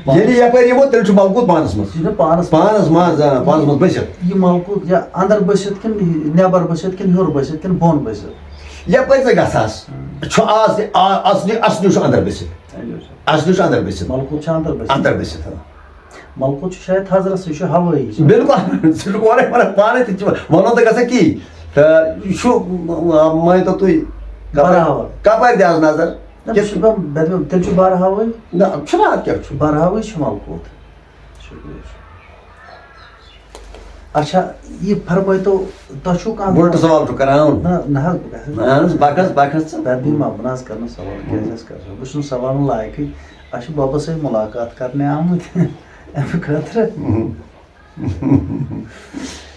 پانَس۔ ییٚلہِ یَپٲرۍ یِمو، تیٚلہِ چھُ ملکوٗت پانَس منٛز۔ یہِ چھُنہ پانَس پانَس منٛز، آ، پانَس منٛز بٔسِتھ۔ یہِ ملکوٗت یا اَندَر بٔسِتھ کِنہٕ نٮ۪بَر بٔسِتھ کِنہٕ ہیوٚر بٔسِتھ کِنہٕ بۄن بٔسِتھ؟ یَپٲرۍ ژٕ گژھس۔ چھُ آز تہِ آ- اصلی اصلی چھُ اندر بٔسِتھ۔ اصلی چھُ اندر بٔسِتھ۔ ملکوت چھُ اندر بٔسِتھ۔ اندر بٔسِتھ، آ۔ ملکوت چھُ شاید حضرس، یہِ چھُ ہوٲیی۔ بِلکُل، سُہ چھُ اورَے وَنان، پانَے تہِ چھُ وَنُن تہٕ گژھان کی۔ تہٕ یہِ چھُ، مٲنۍ تو تُہۍ، کَپٲرۍ، برابر۔ کَپٲرۍ دِ آز نظر؟ نہ، بہٕ چھُس دَپان، مےٚ دوٚپ، تیٚلہِ چھُ بَرٕ ہوٲیی۔ نہ، چھُنہٕ اَتھ کیٛاہ چھُ؟ بَرٕ ہوٲیی چھُ ملکوت۔ شُکریہ۔ اچھا، یہِ فرمٲیتو، تۄہہِ چھُو کانٛہہ وُلٹہٕ سوال چھُ کران۔ نہ، نہ حظ، بہٕ کیٛاہ حظ؟ اہن حظ، بکھ حظ، بکھ حظ ژٕ۔ بہٕ بیٚہمہٕ، بہٕ نہ حظ کرٕ نہٕ سوال، کیٛازِ حظ کرٕ سوال؟ بہٕ چھُس نہٕ سوالَن لایقٕے۔ اَسہِ چھُ بَبَس سۭتۍ مُلاقات کرنہِ آمٕتۍ، اَمہِ خٲطرٕ۔ مہم۔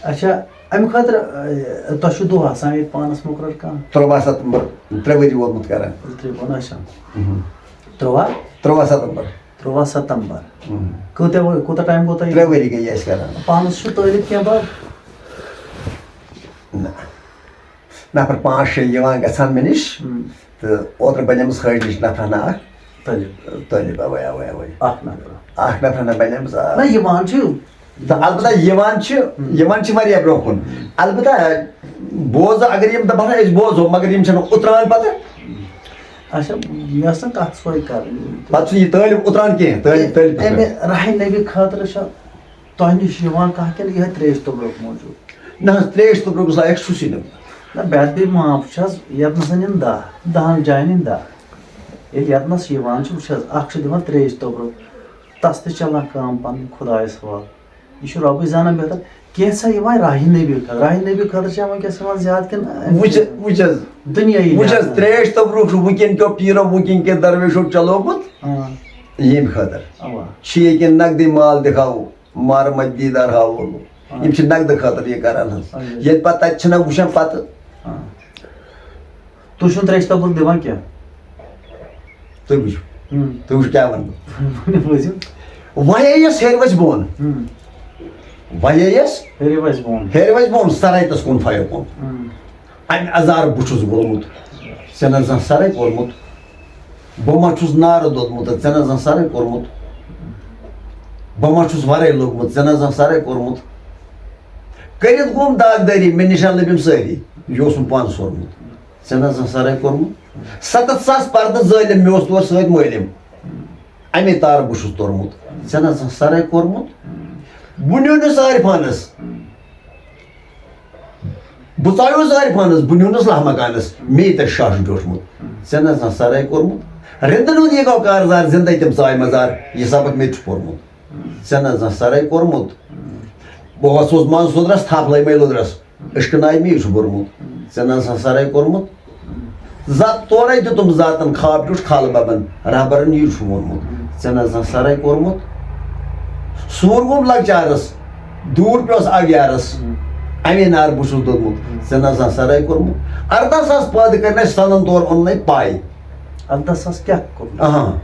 اچھا، اَمہِ خٲطرٕ، اے، تۄہہِ چھُو دۄہ آسان ییٚتہِ پانَس مُقرر کانٛہہ؟ تُرٛواہ ستمبر، ترٛےٚ ؤری ووتمُت کران۔ ترٛےٚ ووٚن اچھا۔ مہم۔ تُرٛواہ؟ تُرٛواہ ستمبر۔ تُرٛواہ ستمبر۔ مہم۔ کۭتیٛاہ ؤ-، کوٗتاہ ٹایم گوٚو تۄہہِ؟ ترٛےٚ ؤری گٔے اَسہِ کران۔ پانَس چھُ طٲلب کینٛہہ بَب؟ نہ۔ نفر پانٛژھ شےٚ یِوان گژھان مےٚ نِش۔ ہم۔ تہٕ اوترٕ بَنیمٕژ حٲجی نفرانہ اکھ۔ طٲلب۔ طٲلب، اَوَے، اَوَے، اَوَے۔ اکھ نفر۔ اکھ نفرانہ بَنیمٕژ، آ۔ نہ، یِوان چھِ۔ تہٕ البتہ یِوان چھِ، ہم۔ یِوان چھِ واریاہ برونٛہہ کُن۔ البتہ بوزٕ، اگر یِم دَپَن، "أسۍ بوزو"، مگر یِم چھِنہٕ اُتران پَتہٕ۔ اچھا، مےٚ ٲس نہٕ کَتھ سۄے کَرٕنۍ۔ پَتہٕ چھُنہٕ یہِ طٲلب اُتران کینٛہہ، طٲلب، طٲلب پَتہٕ۔ اَمہِ راہِ نبی خٲطرٕ چھا تۄہہِ نِش یِوان کانٛہہ کِنہٕ یِہوٚے ترٛیش توٚبرُک موٗجوٗب؟ نہ حظ، ترٛیش توٚبرُک لایق چھُسٕے نہٕ بہٕ۔ نہ، بے ادبی معاف چھِ حظ، ییٚتہِ نَسَن یِن دَہ، دَہَن جایَن یِن دَہ۔ ییٚلہِ ییٚتہِ نَس یِوان چھِ، وٕچھ حظ، اَکھ چھُ دِوان ترٛیش توٚبرُک، تَس تہِ چَلان کٲم پَنٕنۍ خۄدایَس حوالہٕ۔ یہِ چھُ رۄبٕے زانان بہتر۔ کینٛژھا یِوان راہِ نبی خٲطرٕ۔ راہِ نبی خٲطرٕ چھِ یِوان وٕنکیٚس یِوان زیادٕ کِنہٕ وٕچھ حظ، وٕچھ حظ، دُنیٲیی وٕچھ حظ، لحاظ؟ ترٛیش توٚبرُک چھُ وٕنکیٚن کیو پیٖرو، وٕنکیٚن کیو درویشو چلومُت۔ آ۔ ییٚمہِ خٲطرٕ۔ اَوا۔ چھِ ییٚکیٛاہ نقدٕے مال دِکھاوو، مارٕ مَتہِ دیٖدار ہاوو۔ آ۔ یِم چھِ نقدٕ خٲطرٕ یہِ کران حظ۔ اَوا۔ ییٚلہِ پَتہٕ تَتہِ چھِنہ وٕچھان پَتہٕ۔ آ۔ تُہۍ چھُو نہٕ ترٛیش توٚبرُک دِوان کینٛہہ؟ تُہۍ وٕچھِو۔ ہم۔ تُہۍ وٕچھِو کیٛاہ وَنہٕ بہٕ۔ ؤنِو، ؤنِو۔ وَیے یَس ہیٚرِ وَسہِ بۄن۔ ہم۔ وَیے یَس ہیٚرِ وَسہِ بۄن۔ ہیٚرِ وَسہِ بۄن، سَرَے تَس کُن فَیو کُن۔ ہم۔ اَمہِ اَزار بہٕ چھُس گوٚمُت، ژےٚ نہ زانٛہہ سَرَے کوٚرمُت۔ بہٕ ما چھُس نارٕ دوٚدمُت، ژےٚ نہ زانٛہہ سَرَے کوٚرمُت۔ بہٕ ما چھُس وَرَے لوٚگمُت، ژےٚ نہ زانٛہہ سَرَے کوٚرمُت۔ کٔرِتھ گوٚم داغدٲری، مےٚ نِشان لٔبِم سٲری، یہِ اوسُم پانہٕ سورمُت۔ ژےٚ نہ زانٛہہ سَرَے کوٚرمُت۔ سَتَتھ ساس پردٕ ظٲلِم، مےٚ اوس تور سۭتۍ مٲلِم۔ اَمے تارٕ بہٕ چھُس توٚرمُت۔ ژےٚ نہ زانٛہہ سَرَے کوٚرمُت۔ بہٕ نیونُس عارفانَس۔ بہٕ ژایوس عارفانَس، بہٕ نیونُس لَہہ مکانَس۔ مے تَتہِ شاہ چھُ بیوٗٹھمُت۔ ژےٚ نہ زانٛہہ سَرَے کوٚرمُت۔ رِندَن ہُنٛد یہِ گوٚو کارزار، زِندَے تِم ژاے مَزار۔ یہِ سبق مےٚ تہِ چھُ پوٚرمُت۔ ژےٚ نہ زانٛہہ سَرَے کوٚرمُت۔ بہٕ وَسوس منٛز سُدرَس، تھپھ لٲے مےٚ لُدرَس۔ عشقہٕ ناوِ مے چھُ بوٚرمُت، ژےٚ نہ سا سَرَے کوٚرمُت۔ زَ-، تورَے دیُتُم ذاتَن خواب کیُتھ خالہٕ بَبَن، رہبَرَن یی چھُ ووٚنمُت، ژےٚ نہ سا سَرَے کوٚرمُت۔ سوٗر گوٚم لۄکچارَس، دوٗر پیوس اَگیارَس، اَمے نار بہٕ چھُس دوٚدمُت، ژےٚ نہ سا سَرَے کوٚرمُت۔ اَرداہ ساس پٲدٕ کٔرۍ نَے سَنَن تور اوٚن نَے پَے۔ اَرداہ ساس کیٛاہ کوٚرمُت؟ اَہَن۔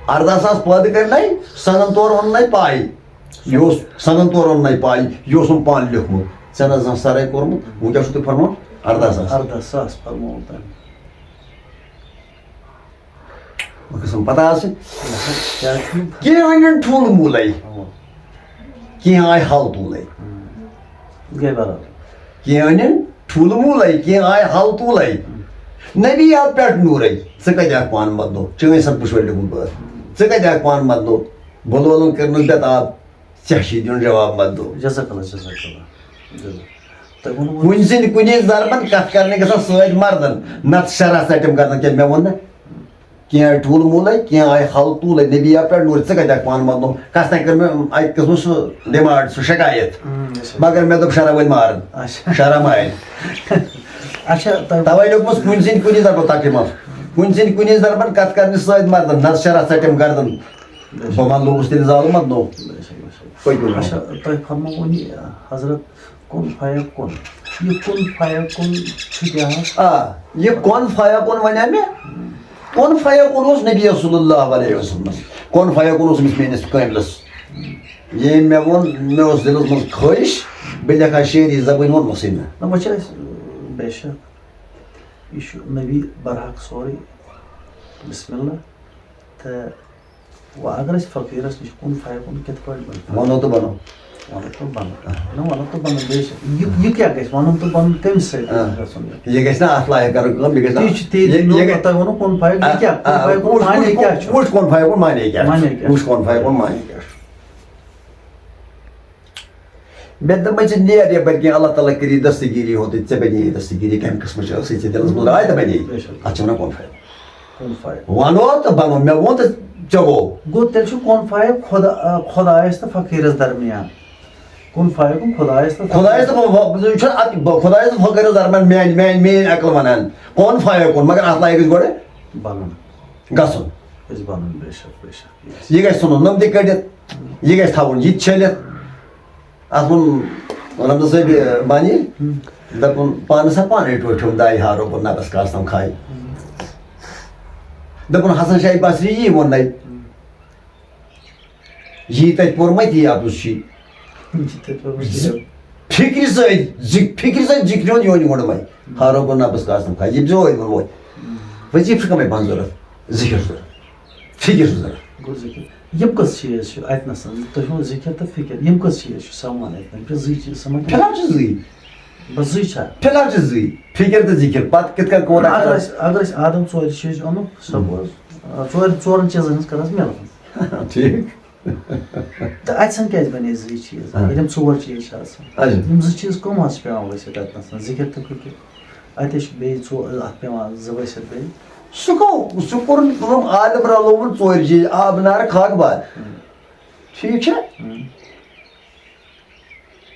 اَرداہ ساس پٲدٕ کٔرۍ نَے سَنَن تور اوٚن نَے پَے۔ یہِ اوس سَنَن تورَن نَے پَے، یہِ اوسُم پانہٕ لیوٚکھمُت۔ ژےٚ نہ زانٛہہ سَرَے کوٚرمُت، وۄنۍ کیٛاہ چھُو تُہۍ فرماوان؟ اَرداہ ساس۔ اَرداہ ساس فرمووُم تۄہہِ۔ وۄنۍ گژھن پَتہ آسٕنۍ۔ کیٛاہ چھُ؟ کینٛہہ أنِن ٹھوٗلہٕ موٗلَے، اَوا۔ کینٛہہ آے ہَل توٗلَے۔ گٔے برابر۔ کینٛہہ أنِن ٹھوٗلہٕ موٗلَے، کینٛہہ آے ہَل توٗلَے۔ نبی آو پٮ۪ٹھ نوٗرَے، ژٕ کَتہِ آکھ پانہٕ مَدنو؟ چٲنۍ سَن پُشوَر لیوٚکھمُت بٲتھ۔ ژٕ کَتہِ آکھ پانہٕ مَدنو؟ بہٕ لولُن کٔرنَس بے تاب۔ ژےٚ چھُے دیُن جواب مَدو۔ جزاک اللہ، جزاک اللہ۔ جزاک۔ تۄہہِ ووٚنوُ وۄنۍ کُنہِ زِنۍ کُنی ضربن کتھ کرنہِ گژھن سۭتۍ مردن، نتہٕ شرح ژٹم گردن۔ کیٛاہ مےٚ ووٚن نہ؟ کینٛہہ ٹھوٗل موٗلے، کینٛہہ آیہِ ہل توٗلے، نبی آو پٮ۪ٹھ نوٗرِ، ژٕ کتہِ آکھ پانہٕ مطلوب؟ کس تانۍ کٔر مےٚ اکہِ قٕسمہٕ سُہ ڈیمانڈ، سُہ شکایت۔ اۭں، yes sir۔ مگر مےٚ دوٚپ شرح وٲلۍ مارن۔ اچھا۔ شرح مارن۔ اچھا، تۄہہِ توے لیوٚکھمس کُنہِ زِنۍ کُنی ضربن، تقریٖبن کُنہِ زِنۍ کُنی ضربن کتھ کرنہِ سۭتۍ مردن، نتہٕ شرح ژٹم گردن۔ بہٕ ما لوٚگُس تیٚلہِ زالُن مت نوٚو۔ بے شک، بے شک۔ پٔکِو برٛونٛہہ۔ اچھا، تۄہہِ فرمووُ یہِ حضرت کُن فیکُن۔ یہِ کُن فیکُن چھُ کیٛاہ حظ؟ آ، یہِ کُن فیکُن وَنیٛا مےٚ؟ کُن فیکُن اوس نبی صلی اللہ علیہ وسلمس۔ کُن فیکُن اوس أمِس میٛٲنِس کٲملس۔ ییٚمۍ مےٚ ووٚن، مےٚ اوس دِلس منٛز خٲہِش، بہٕ لیکھٕ ہا شٲعری زبٲنۍ، ووٚنمَسٕے نہٕ۔ نہ، وۄنۍ چھِ اَسہِ، بے شک، یہِ چھُ نبی برحق سورُے۔ بسم اللہ۔ تہٕ وۄنۍ اگر أسۍ فقیٖرَس نِش کُن فیکُن کِتھ پٲٹھۍ بَنہِ؟ وَنو تہٕ بَنو۔ وَنُن تہٕ بَنُن۔ نہ، وَنُن تہٕ بَنُن، بیٚیہِ چھِ یہِ، یہِ کیٛاہ گژھِ وَنُن تہٕ بَنُن، کَمہِ سۭتۍ آ۔ گژھِ گژھُن یہِ؟ یہِ گژھِ نہٕ اَتھ لایق کَرُن کٲم، یہِ گژھِ نہٕ تی چھِ، تی یہِ، چھِ یہِ نوٚو گژھِ تۄہہِ ووٚنوُ کُن فایِو، آ، یہِ کیٛاہ؟ کُن آ، فایِو کُن وٕچھ، معنی وٕچھ، کیٛاہ چھُ؟ وٕچھ کُن فایِو کُن معنی کیٛاہ چھُ؟ معنی کیٛاہ وٕچھ چھُ؟ کُن فایِو کُن معنی کیٛاہ چھُ؟ مےٚ دوٚپ، وۄنۍ ژٕ نیر یَپٲرۍ کِنۍ، اللہ تعالیٰ کٔری دستگیٖری ہوتُے، ژےٚ بَنے یہِ دستگیٖری کَمہِ قٕسمٕچ ٲسٕے ژےٚ دِلَس منٛز راے تہٕ بَنے یہِ۔ بے شک۔ اَتھ چھِ وَنان کُن فایِو۔ کُن فایِو۔ وَنو تہٕ بَنو، مےٚ ووٚن تہٕ ژےٚ گوٚو۔ گوٚو، تیٚلہِ چھُ کُن فایِو خۄدا-، آ، خۄدایَس تہٕ فقیٖرَس درمیان۔ کُن فایِو کُن خۄدایَس تہٕ خۄدایَس تہٕ فۄ-، فۄ-، یہِ چھُنہٕ اَتھ، بۄ-، خۄدایَس تہٕ فقیٖرَس درمیان میٛانہِ، میٛانہِ، میٛٲنۍ عقل وَنان۔ کُن فایِو کُن، مگر اَتھ لایق أسۍ گۄڈٕ بَنُن۔ گژھُن۔ أسۍ بَنُن، بے شک، بے شک۔ یہِ گژھِ ژھٕنُن نُم تہِ کٔڑِتھ، یہِ گژھِ تھاوُن یہِ تہِ چھٔلِتھ۔ اَتھ ووٚن رمضان صٲبِ بانی، ہُم۔ دوٚپُن، "پانَس ہا پانَے ٹوٹھیوم دایہِ ہارو بہٕ نَبَس کاسنَم کھایہِ۔" ہُم۔ دوٚپُن، "حسن شاہ بصری یی ووٚننَے۔ ہُم۔ یی تَتہِ پوٚرمَے تی اَپُز چھُے۔" یہِ تَتہِ پوٚرمُت تی۔ فِکرِ سۭتۍ، ذِک-، فِکرِ سۭتۍ ذِکرِ ہُنٛد یونہِ ووٚنمَے۔ ہارو بہٕ نَبَس کاسنَم کھایہِ۔ یہِ بِزو وۄنۍ ووت۔ وظیٖفہٕ چھُ کَمَے پَہَن ضوٚرَتھ؟ ذِکِر ضوٚرَتھ۔ فِکِر چھُ ضوٚرَتھ۔ گوٚو ذِکِر۔ یِم کٔژ چیٖز چھِ اَتہِ نَسَن؟ تُہۍ ووٚنوُ ذِکِر تہٕ فِکِر۔ یِم کٔژ چیٖز چھِ سَمان اَتہِ نَس؟ یِم چھِ زٕے چیٖز سَمان۔ فِلحال چھِ زٕے۔ بَس زٕے چھا؟ فِلحال چھِ زٕے۔ فِکِر تہٕ ذِکِر۔ پَتہٕ کِتھ کٔنۍ کوٗتاہ اگر کَرو؟ أسۍ، اگر أسۍ آدم ژورِ چیٖز اَنو، suppose، آ، ژورِ، ژورَن چیٖزَن ہٕنٛز کَرو أسۍ مِلان۔ ٹھیٖک۔ تہٕ اَتہِ سَن کیٛازِ بَنے زٕے چیٖز؟ آ۔ ییٚلہِ یِم ژور چیٖز چھِ آسان۔ اچھا۔ یِم زٕ چیٖز کٕم حظ چھِ پٮ۪وان ؤسِتھ اَتہِ نَسَن؟ ذِکِر تہٕ فِکِر۔ اَتہِ چھِ بیٚیہِ ژو-، اَتھ پٮ۪وان زٕ ؤسِتھ بیٚیہِ۔ سُہ گوٚو، سُہ کوٚرُن کٲم، عالم رَلووُن ژورِ جہِ، آب نار خاک بار۔ ہُم۔ ٹھیٖک چھا؟ ہُم۔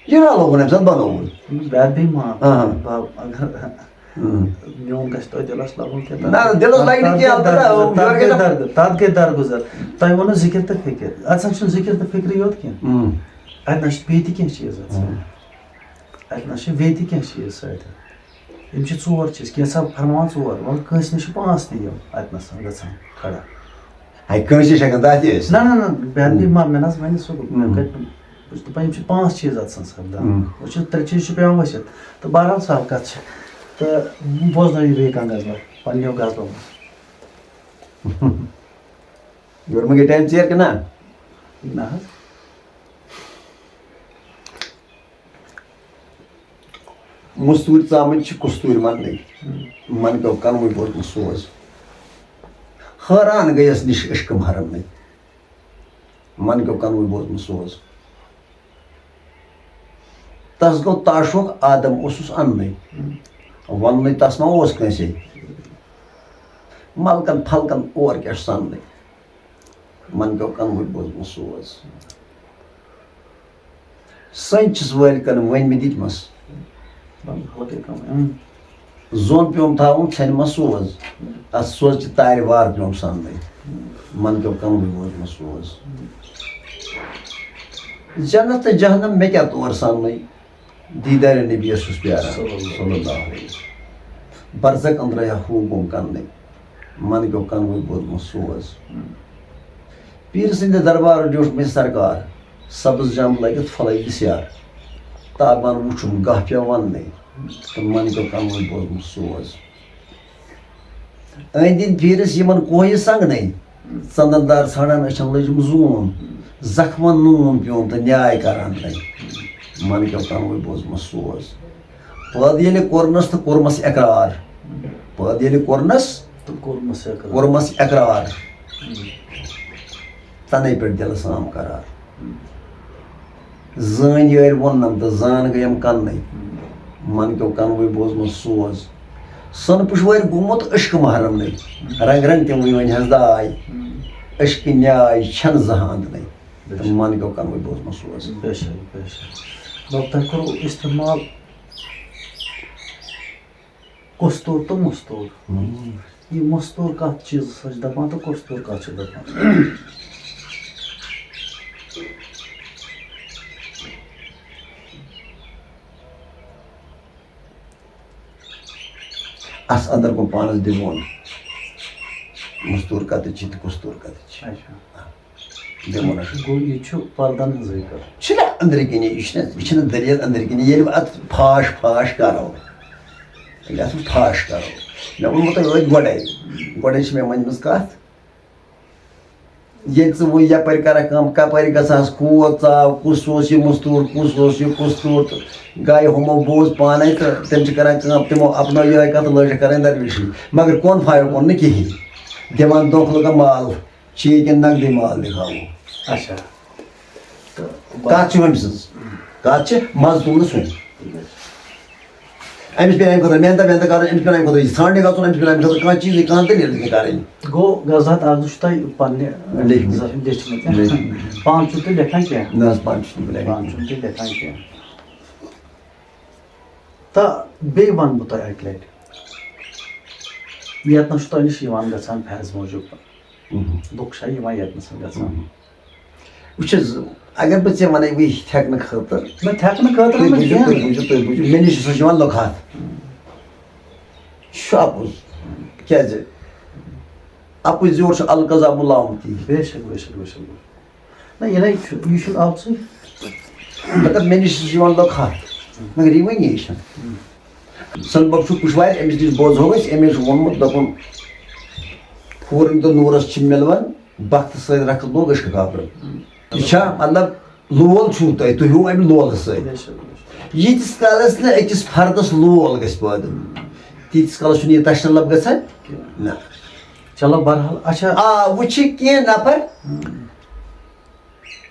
یہِ رَلووُن اَمہِ ساتہٕ بَنووُن۔ بے عدبی معاف۔ آ۔ باب، اگر ہُم۔ میون گژھِ تۄہہِ دِلَس لَگُن کینٛہہ، نہ، دِلَس لَگہِ نہٕ کینٛہہ، تَتھ گٔے البتہ درگُزر، تَتھ گٔے یورٕ درگُزر۔ تَتھ گٔے درگُزر۔ تۄہہِ ووٚنوُ ذِکِر تہٕ فِکِر۔ اَتہِ سا چھُنہٕ ذِکِر تہٕ فِکرٕے یوت کینٛہہ۔ ہُم۔ اَتہِ نہ چھِ بیٚیہِ تہِ کینٛہہ چیٖز اَتہِ۔ ہُم۔ اَتہِ نہ چھِ بیٚیہِ تہِ کینٛہہ چیٖز سۭتۍ۔ یِم چھِ ژور چیٖز، کینٛژھا فرماوان ژور، مگر کٲنٛسہِ نِش چھِ پانٛژھ تہِ یِم اَتہِ نَسَن گژھان کھڑا۔ ہے، کٲنٛسہِ نِش ہٮ۪کَن دَہ تہِ ٲسِتھ۔ نہ، نہ، نہ، بے عدبی ہُم۔ ما، مےٚ نہ حظ وَنہِ سُہ، مےٚ ہُم۔ کَتہِ، بہٕ چھُس دَپان، یِم چھِ پانٛژھ چیٖز اَتہِ سَن سَپدان۔ ہُم۔ وۄنۍ چھِ ترٛےٚ چیٖز چھِ پٮ۪وان ؤسِتھ۔ تہٕ بہرحال، سہل کَتھ چھِ۔ تہٕ بوزنٲیِو بیٚیہِ کانٛہہ غزلہ پنٛنیو غزلو منٛز۔ یورٕ مہ گٔے ٹایم ژیر کِنہٕ نہ؟ نہ حظ۔ مستوٗرۍ ژامٕنۍ چھِ کستوٗرۍ مَنٛدٕے۔ ہُم۔ من پیوٚو کَنوٕے بوزنہٕ سوز۔ حٲران گٔیَس نِش عشقہٕ محرمنٕے۔ من پیوٚو کَنوٕے بوزنہٕ سوز۔ تَس گوٚو تعشق آدم اوسُس اَننٕے۔ ہُم۔ وَننٕے تَس ما اوس کٲنٛسے۔ مَلکَن پھلکَن اور کیٛاہ چھُ سَننٕے۔ من پیوٚو کَنوٕے بوزنہٕ سوز۔ سٔنٛدۍ چھِس وٲلۍ کَن وٲنۍ مےٚ دِتمَس۔ بَنٛد خلقے کَم، اۭں۔ زوٚن پیوٚم تھاوُن ژھٮ۪نہِ منٛز سوز۔ اَتھ سوزچہِ تارِ وار پیوٚم سَننٕے۔ من پیوٚو کَنوٕے بوزنہٕ سوز۔ جنت تہٕ جہنم مےٚ کیٛاہ تور سَننٕے۔ دیٖدارِ نبیَس چھُس پیاران، صلی اللہ۔ صلی اللہ علیہ وسلم۔ برزخ أنٛدرَے ہا ہوٗ گوٚم کَننٕے۔ من پیوٚو کَنوٕے بوزنہٕ سوز۔ پیٖر سٕنٛدِ دربارٕ زیوٗٹھ مےٚ سرکار، سبز جام لٲگِتھ پھۄلٲوِس یار۔ تابان وُچھُم گاہ پیوٚو وَننَے، تہٕ من پیوٚو کَنوٕے بوزنہٕ سوز۔ أنٛدۍ أنٛدۍ پیٖرِس یِمن کوہہِ سنگنے، ژندن دار ژھانڈان أچھن لٔجِم زوٗن، زخمن نوٗن پیوٚن تہٕ نیاے کران ترٛے۔ من پیوٚو کَنوٕے بوزمَس سوز۔ پٲدٕ ییٚلہِ کوٚرنَس تہٕ کوٚرمَس اقرار، پٲدٕ ییٚلہِ کوٚرنَس تہٕ کوٚرمَس اقرار۔ کوٚرمَس اقرار۔ تَنے پٮ۪ٹھ دِلَس آم قرار۔ زٲنۍ یٲرۍ ووٚننَم تہٕ زان گٔیم کَننَے۔ من پیوٚو کَنوٕے بوزمَس سوز۔ سۄنہٕ پُشوٲرۍ گوٚمُت عشقہٕ محرمنٕے۔ رنٛگ رنٛگ تِموٕے وۄنۍ حظ داے۔ عشقہٕ نیاے چھَنہٕ زانٛہہ اَنٛدنَے۔ تہٕ من پیوٚو کَنوٕے بوزمَس سوز۔ بے شک، بے شک۔ بَب، تۄہہِ کوٚروٕ استعمال کستوٗر تہٕ مستوٗر۔ ہُم۔ یہِ مستوٗر کَتھ چیٖزَس چھِ دَپان تہٕ کستوٗر کَتھ چھِ دَپان؟ اَتھ اَندَر گوٚو پانَس دِوُن۔ مستوٗر کَتٮ۪تھ چھِ تہٕ کستوٗر کَتٮ۪تھ چھِ۔ اچھا۔ دِمو نہ۔ گوٚو یہِ چھُ پردن ہٕنٛزٕے کتھ۔ چھُنہ أنٛدرٕ کِنی، یہِ چھُنہ، یہِ چھُنہ دٔلیٖل أنٛدرٕ کِنی۔ ییٚلہِ بہٕ اَتھ پھاش پھاش کَرو، ییٚلہِ اَتھ پھاش کَرو، مےٚ ووٚنمو تۄہہِ ٲدۍ گۄڈَے، گۄڈَے چھِ مےٚ ؤنۍمٕژ کَتھ، ییٚلہِ ژٕ وۄنۍ یَپٲرۍ کَرَکھ کٲم، کَپٲرۍ گژھٕ ہَس، کوٗر ژاو، کُس اوس یہِ مُستوٗر، کُس اوس یہِ کُستوٗر، تہٕ گایہِ ہُمو بوز پانَے، تہٕ تِم چھِ کَران کٲم، تِمو اَپنٲو یِہوٚے کَتھ، لٲج کَرٕنۍ درویشی۔ مگر کون فایو کون نہٕ کِہیٖنۍ، دِوان دھوکہٕ لُکَن مال، چھِ ییٚتہِ نقدٕے مال دِکھاوو۔ اچھا۔ تہٕ کَتھ چھِ ہُمۍ سٕنٛز؟ کَتھ چھِ منٛزٕ تُلنَس ہُمۍ۔ أمِس پیٚیہِ اَمہِ خٲطرٕ محنت وحنت کَرٕنۍ، أمِس پیٚیہِ اَمہِ خٲطرٕ یہِ ژھانٛڈنہِ گژھُن، أمِس پیٚیہِ اَمہِ خٲطرٕ کانٛہہ چیٖزٕے، کانٛہہ دٔلیٖل نہٕ کَرٕنۍ۔ گوٚو، غزوات اَکھ زٕ چھُ تۄہہِ پننہِ لیٚکھمٕتۍ۔ لیٚکھمٕتۍ۔ پانہٕ چھُو تُہۍ لیکھان کینٛہہ؟ نہ حظ، پانہٕ چھُس نہٕ بہٕ لیکھان۔ پانہٕ چھُو تُہۍ لیکھان کینٛہہ۔ تہٕ بیٚیہِ وَنہٕ بہٕ تۄہہِ اَکہِ لَٹہِ، ییٚتہِ نَس چھُ تۄہہِ نِش یِوان گژھان فرض موٗجوٗب۔ مہم۔ لُکھ چھا یِوان ییٚتہِ نَس گژھان؟ مہم۔ وٕچھ حظ، اگر بہٕ ژےٚ وَنَے وۄنۍ یہِ تھٮ۪کنہٕ خٲطرٕ، نہ، تھٮ۪کنہٕ خٲطرٕ تُہۍ نہٕ بوٗزِو، کینٛہہ۔ تُہۍ بوٗزِو، تُہۍ بوٗزِو، مےٚ نِش ہسا چھِ یِوان لُکھ ہَتھ۔ یہِ چھُ اَپُز۔ کیٛازِ؟ اَپُز یور چھُ القضا مُلامتی۔ بے شک، بے شک، بے شک۔ نہ، یہِ نَے چھُ، یہِ چھُنہٕ اَپزُے۔ مطلب، مےٚ نِش چھِ یِوان لُکھ ہَتھ، مگر یہِ وَنہِ یہِ چھَنہٕ۔ سَن بَب چھُ پُشوارِ، أمِس نِش بوزہو أسۍ، أمۍ چھُ ووٚنمُت، دوٚپُن، پھوٗرن تہٕ نوٗرَس چھِ مِلوان، بختہٕ سۭتۍ رَکھٕ لوگ عشقہٕ کابرٕ۔ یہِ چھا، مطلب، لول چھُو تۄہہِ، تُہۍ ہیوٗ اَمہِ لولہٕ سۭتۍ۔ بے شک، بے شک۔ ییٖتِس کالَس نہٕ أکِس فردَس لول گژھِ پٲدٕ، تیٖتِس کالَس چھُنہٕ یہِ تَشنہٕ لَب گژھان۔ کینٛہہ۔ نہ۔ چلو، بہرحال، اچھا۔ آ، وۄنۍ چھِ کینٛہہ نفر،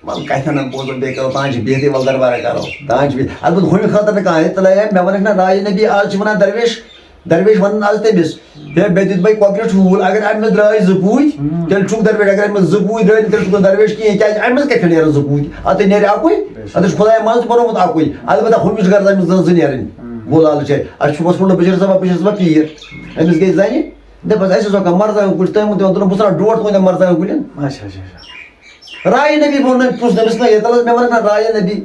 وَلہٕ کَتھِ اَنَن بوزو، بیٚیہِ کَرو، تانۍ چھِ بِہتٕے، وَلہٕ دربارہ کَرو، تانۍ چھِ بِہِتھ۔ البتہ ہُمہِ خٲطرٕ نہٕ کانٛہہ، ہے، تَلے ہے، مےٚ وَنَکھ نہ، راے نبی آز چھِ وَنان درویش، درویش وَنان آز تٔمِس، ہے، مےٚ دیُت بَے کۄکرِ ٹھوٗل، اگر اَمہِ منٛز درٛاے زٕ پوٗتۍ، ہُم۔ تیٚلہِ چھُکھ درویش، اگر اَمہِ منٛز زٕ پوٗتۍ درٛاے نہٕ، تیٚلہِ چھُکھ نہٕ درویش کِہیٖنۍ، کیٛازِ اَمہِ منٛز کَتہِ چھُ نیران زٕ پوٗتۍ؟ اَتھ ہے نیرِ اَکُے، بے شک۔ اَتھ چھُ خۄداے منٛز تہِ بَنومُت اَکُے، البتہ ہُمِس چھُ غرض اَمہِ منٛز زٕ، زٕ نیرٕنۍ۔ ہُم۔ گوٚو لالچ ہے، اَسہِ چھُ ووٚژھ ووٚنمُت، بہٕ چھُس دَپان، بہٕ چھُس دَپان پیٖر، أمِس گٔے زَنہِ، دَپَس، اَسہِ اوس اَکھ مرژٕوانٛگَن کُلۍ، تٔمۍ ووٚن، تٔمۍ ووٚن، دوٚپُن، بہٕ ژھٕنہٕ ڈوٹھ تُہٕنٛدٮ۪ن مرژٕوانٛگَن کُلٮ۪ن۔ اچھا، اچھا، اچھا۔ راے نبی ووٚن نہٕ، پرُژھ نہٕ أمِس کانٛہہ، ییٚتہِ حظ مےٚ وَنَکھ نہ راے نبی،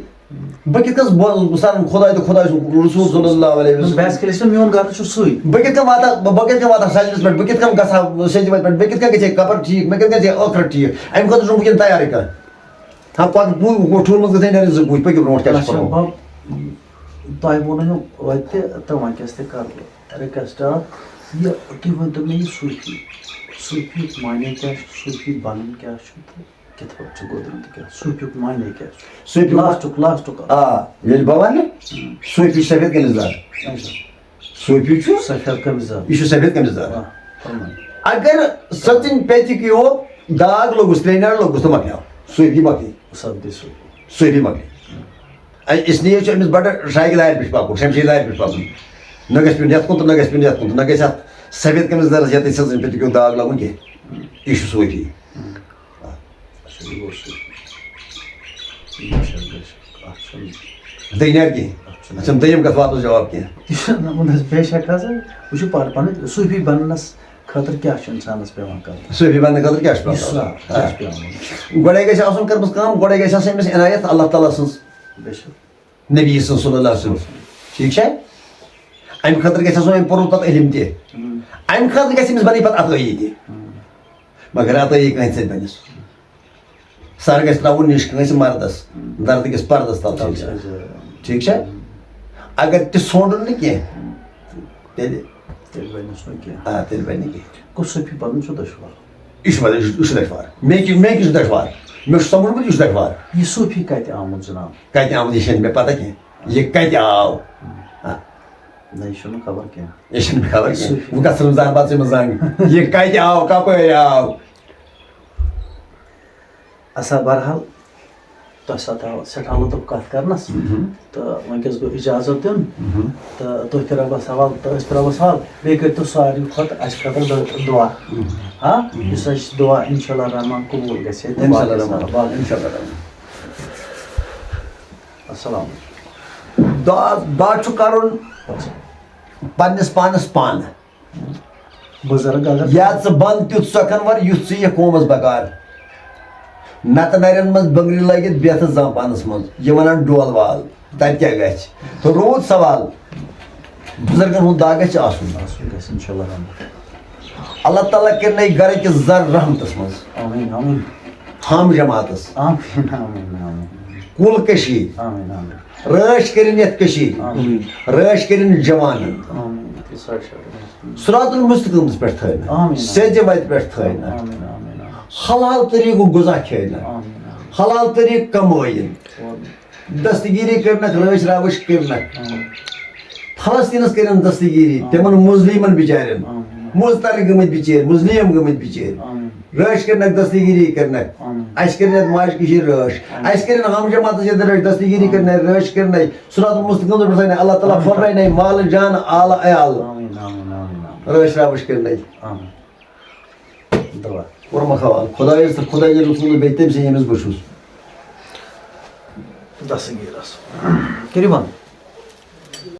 بہٕ کِتھ کٔنۍ بہٕ سَرَن خۄداے تہٕ خۄداے سُنٛد رسول صلی اللہ علیہ وسلم۔ Basically چھُ میون گرٕ چھُ سُے۔ بہٕ کِتھ کٔنۍ واتہٕ، بہٕ، بہٕ کِتھ کٔنۍ واتہٕ سجدَس پٮ۪ٹھ، بہٕ کِتھ کٔنۍ گژھٕ ہا سجدِ وَتہِ پٮ۪ٹھ، مےٚ کِتھ کٔنۍ گژھِ ہے قبر ٹھیٖک، مےٚ کِتھ کٔنۍ گژھِ ہے ٲخرت ٹھیٖک، اَمہِ خٲطرٕ چھُس بہٕ وٕنکٮ۪ن تیارٕے کانٛہہ۔ ہا، پَتہٕ بوٗ-، ٹھوٗل منٛز گژھِ ہے نیرٕنۍ زٕ پوٗتۍ، پٔکِو برونٛٹھ، کیٛاہ چھُ اچھا، پَرُن؟ بَب، تۄہہِ ووٚنوُ مےٚ وَتہِ تہِ تہٕ وۄنۍ کیٛاہ سا تہِ کَرٕ بہٕ۔ Request اکھ، یہِ تُہۍ ؤنۍ تو مےٚ یہِ صوٗفی، صوٗفیُک معنی کیٛاہ چھُ؟ صوٗفی بَنُن کیٛاہ چھُ تہٕ کِتھ پٲٹھۍ چھُ گوٚو تہٕ کیٛاہ؟ صوٗفیُک معنی کیٛاہ چھُ؟ صوٗفی لاسٹُک، لاسٹُک اکھ۔ آ، ییٚلہِ بہٕ وَنہٕ، صوٗفی چھُ سفید قمیٖض دار۔ اچھا۔ صوٗفی چھُ سفید قمیٖض دار۔ یہِ چھُ سفید قمیٖض دار۔ واہ، فرمٲیِو۔ اگر سٔژٕنۍ پیٚتہِ کیو داغ لوٚگُس، ترٛیٚنہِ لَٹہِ لوٚگُس تہٕ مۄکلیو۔ صوٗفی مۄکلی۔ سبدی صوٗفی۔ صوٗفی مۄکلی۔ اے، اس لیے چھُ أمِس بَڑٕ شاگِدارِ پٮ۪ٹھ پَکُن، شمشیٖردارِ پٮ۪ٹھ پَکُن۔ نہ گژھِ پیوٚن یَتھ کُن تہٕ نہ گژھِ پیوٚن یَتھ کُن تہٕ نہ گژھِ اَتھ سفید قمیٖض دارَس یَتٕتھۍ سٕنٛز پٮ۪ٹھ پیوٚن داغ لَگُن کینٛہہ۔ یہِ چھُ صوٗفی۔ اچھا، یہِ گوٚو صوٗفی۔ بے شک، بے شک۔ اَتھ چھُنہٕ، بیٚیہِ نیرِ کینٛہہ۔ اَتھ چھُنہٕ۔ اَتھ چھُنہٕ دوٚیِم کَتھ واتنَس جواب کینٛہہ۔ یہِ چھُنہٕ، نہ، نہ حظ، بے شک حظ، وٕچھِو پَرٕ پَنٕنۍ صوٗفی بَننَس خٲطرٕ کیٛاہ چھُ اِنسانَس پٮ۪وان کَرُن؟ صوٗفی بَننہٕ خٲطرٕ کیٛاہ چھُ پٮ۪وان یہِ کَرُن؟ سا-، کیٛاہ چھُ پٮ۪وان وَنُن؟ گۄڈَے گژھِ آسُن کٔرمٕژ کٲم، گۄڈَے گژھِ آسٕنۍ أمِس عنایت اللہ تعالیٰ سٕنٛز۔ بے شک۔ نبی سٕنٛز صلی اللہ علیہ وسلم۔ ٹھیٖک چھا؟ اَمہِ خٲطرٕ گژھِ آسُن أمۍ پوٚرمُت پَتہٕ علم تہِ۔ ہُم۔ اَمہِ خٲطرٕ گژھِ أمِس بَنٕنۍ پَتہٕ عطٲیی تہِ۔ ہُم۔ مگر عطٲیی کٕہٕنٛدِ سۭتۍ بَنٮ۪س۔ سَر گژھِ ترٛاوُن نِش کٲنٛسہِ مَردَس، ہُم۔ دَردٕ کِس پَردَس تَل چھِ تَل أسۍ۔ چھِ أسۍ۔ ٹھیٖک چھا؟ ہُم۔ اگر تہِ ژھونٛڈُن نہٕ کینٛہہ، ہُم۔ تیٚلہِ تیٚلہِ بَنٮ۪س نہٕ کینٛہہ۔ آ، تیٚلہِ بَنہِ نہٕ کینٛہہ۔ گوٚو صوٗفی بَنُن چھُ دُشوار۔ یہِ چھُ واریاہ، یہِ چھُ دۄشوار۔ مےٚ کہِ-، مےٚ کہِ چھُ دۄشوار۔ مےٚ چھُ سَمجھمُت، یہِ چھُ دۄشوار۔ یہِ صوٗفی کَتہِ آمُت جِناب؟ کَتہِ آمُت، یہِ چھَنہٕ مےٚ پَتہ کینٛہہ۔ یہِ کَتہِ آو؟ ہا۔ نہ، یہِ چھُنہٕ خبر کینٛہہ۔ یہِ چھَنہٕ مےٚ خبر کینٛہہ۔ صوٗفی۔ وۄنۍ کَتھ ژھٕنُس زَن پَتہٕ ژٕ مےٚ زَنٛگ۔ یہِ کَتہِ آو، کَپٲرۍ آو؟ اَسا بہرحال، تۄہہِ سۭتۍ آو سٮ۪ٹھاہ لطف کَتھ کَرنَس۔ مہم۔ تہٕ وٕنکیٚس گوٚو اِجازت دیُن۔ مہم۔ تہٕ تُہۍ تہِ رَبَس حوال، تہٕ أسۍ تہِ رَبَس حوال۔ بیٚیہِ کٔرۍتو ساروی کھۄتہٕ اَسہِ خٲطرٕ دُ-، دُعا۔ مہم۔ ہاں؟ مہم۔ یُس اَسہِ دُعا اِنشاء اللہ رحمان قبوٗل گژھِ۔ تہٕ اِنشاء اللہ باقٕے رحمان، سوال۔ اِنشاء اللہ رحمان۔ السلام علیکم۔ دُعا، دُعا چھُ کَرُن پنٛنِس پانَس پانہٕ۔ بُزرگ اگر یا ژٕ بَن تیُتھ سۄکھنور، یُتھ ژٕ یہِ قومَس بکار۔ نَتہٕ نَرٮ۪ن منٛز بٔنٛگرِ لٲگِتھ بیتھٕ زامپانَس منٛز، یہِ وَنان ڈول وال، تَتہِ کیٛاہ گژھِ؟ تہٕ روٗد سوال، بُزرگَن ہُنٛد داغ گژھِ آسُن۔ آسُن گژھِ، اِنشاء اللہ رحمان۔ اللہ تعالیٰ کٔرِنَے گَرٕکۍ زَر رحمتَس منٛز۔ آمیٖن، آمیٖن۔ ہم جماعتَس۔ آمیٖن، آمیٖن، آمیٖن۔ کُل کٔشیٖر۔ آمیٖن، آمیٖن۔ رٲچھ کٔرِنۍ یَتھ کٔشیٖرِ۔ آمیٖن۔ رٲچھ کٔرِنۍ جوانَن۔ آمیٖن۔ صراط المستقیٖمَس پٮ۪ٹھ تھٲوِنَکھ۔ آمیٖن۔ سیٚدِ وَتہِ پٮ۪ٹھ تھٲوِنَکھ۔ آمیٖن، آمیٖن، آمیٖن۔ حلال طریٖقُک غذا کھیٚیہِ نہٕ، حلال طریٖقہٕ کمٲیِن، دستگیٖری کٔرنَکھ، رٲچھ راوٕچھ کٔرنَکھ۔ فلسطیٖنَس کٔرِن دستگیٖری، تِمَن مظلوٗمَن بِچارٮ۪ن، مضطر گٔمٕتۍ بِچٲرۍ، مظلوٗم گٔمٕتۍ بِچٲرۍ۔ رٲچھ کٔرنَکھ، دستگیٖری کٔرنَکھ۔ اَسہِ کٔرِن اَتھ ماجہِ کٔشیٖرِ رٲچھ، اَسہِ کٔرِن ہم جماعتَس ییٚتہِ رٲچھ، دستگیٖری کٔرنَے، رٲچھ کٔرنَے، صراط المستقیٖم پٮ۪ٹھ تھاونَے، اللہ تعالیٰ پھۄلرٲینَے مالہٕ جان آلہٕ عیال۔ رٲچھ راوٕچھ کٔرنَے۔ دعا۔ کوٚرمَکھ حوالہٕ خۄدایَس تہٕ خۄداے رسوٗلَس بیٚیہِ تٔمۍ سٕے ییٚمِس بہٕ چھُس۔ دستگیٖرَس۔ کٔرِو بنٛد۔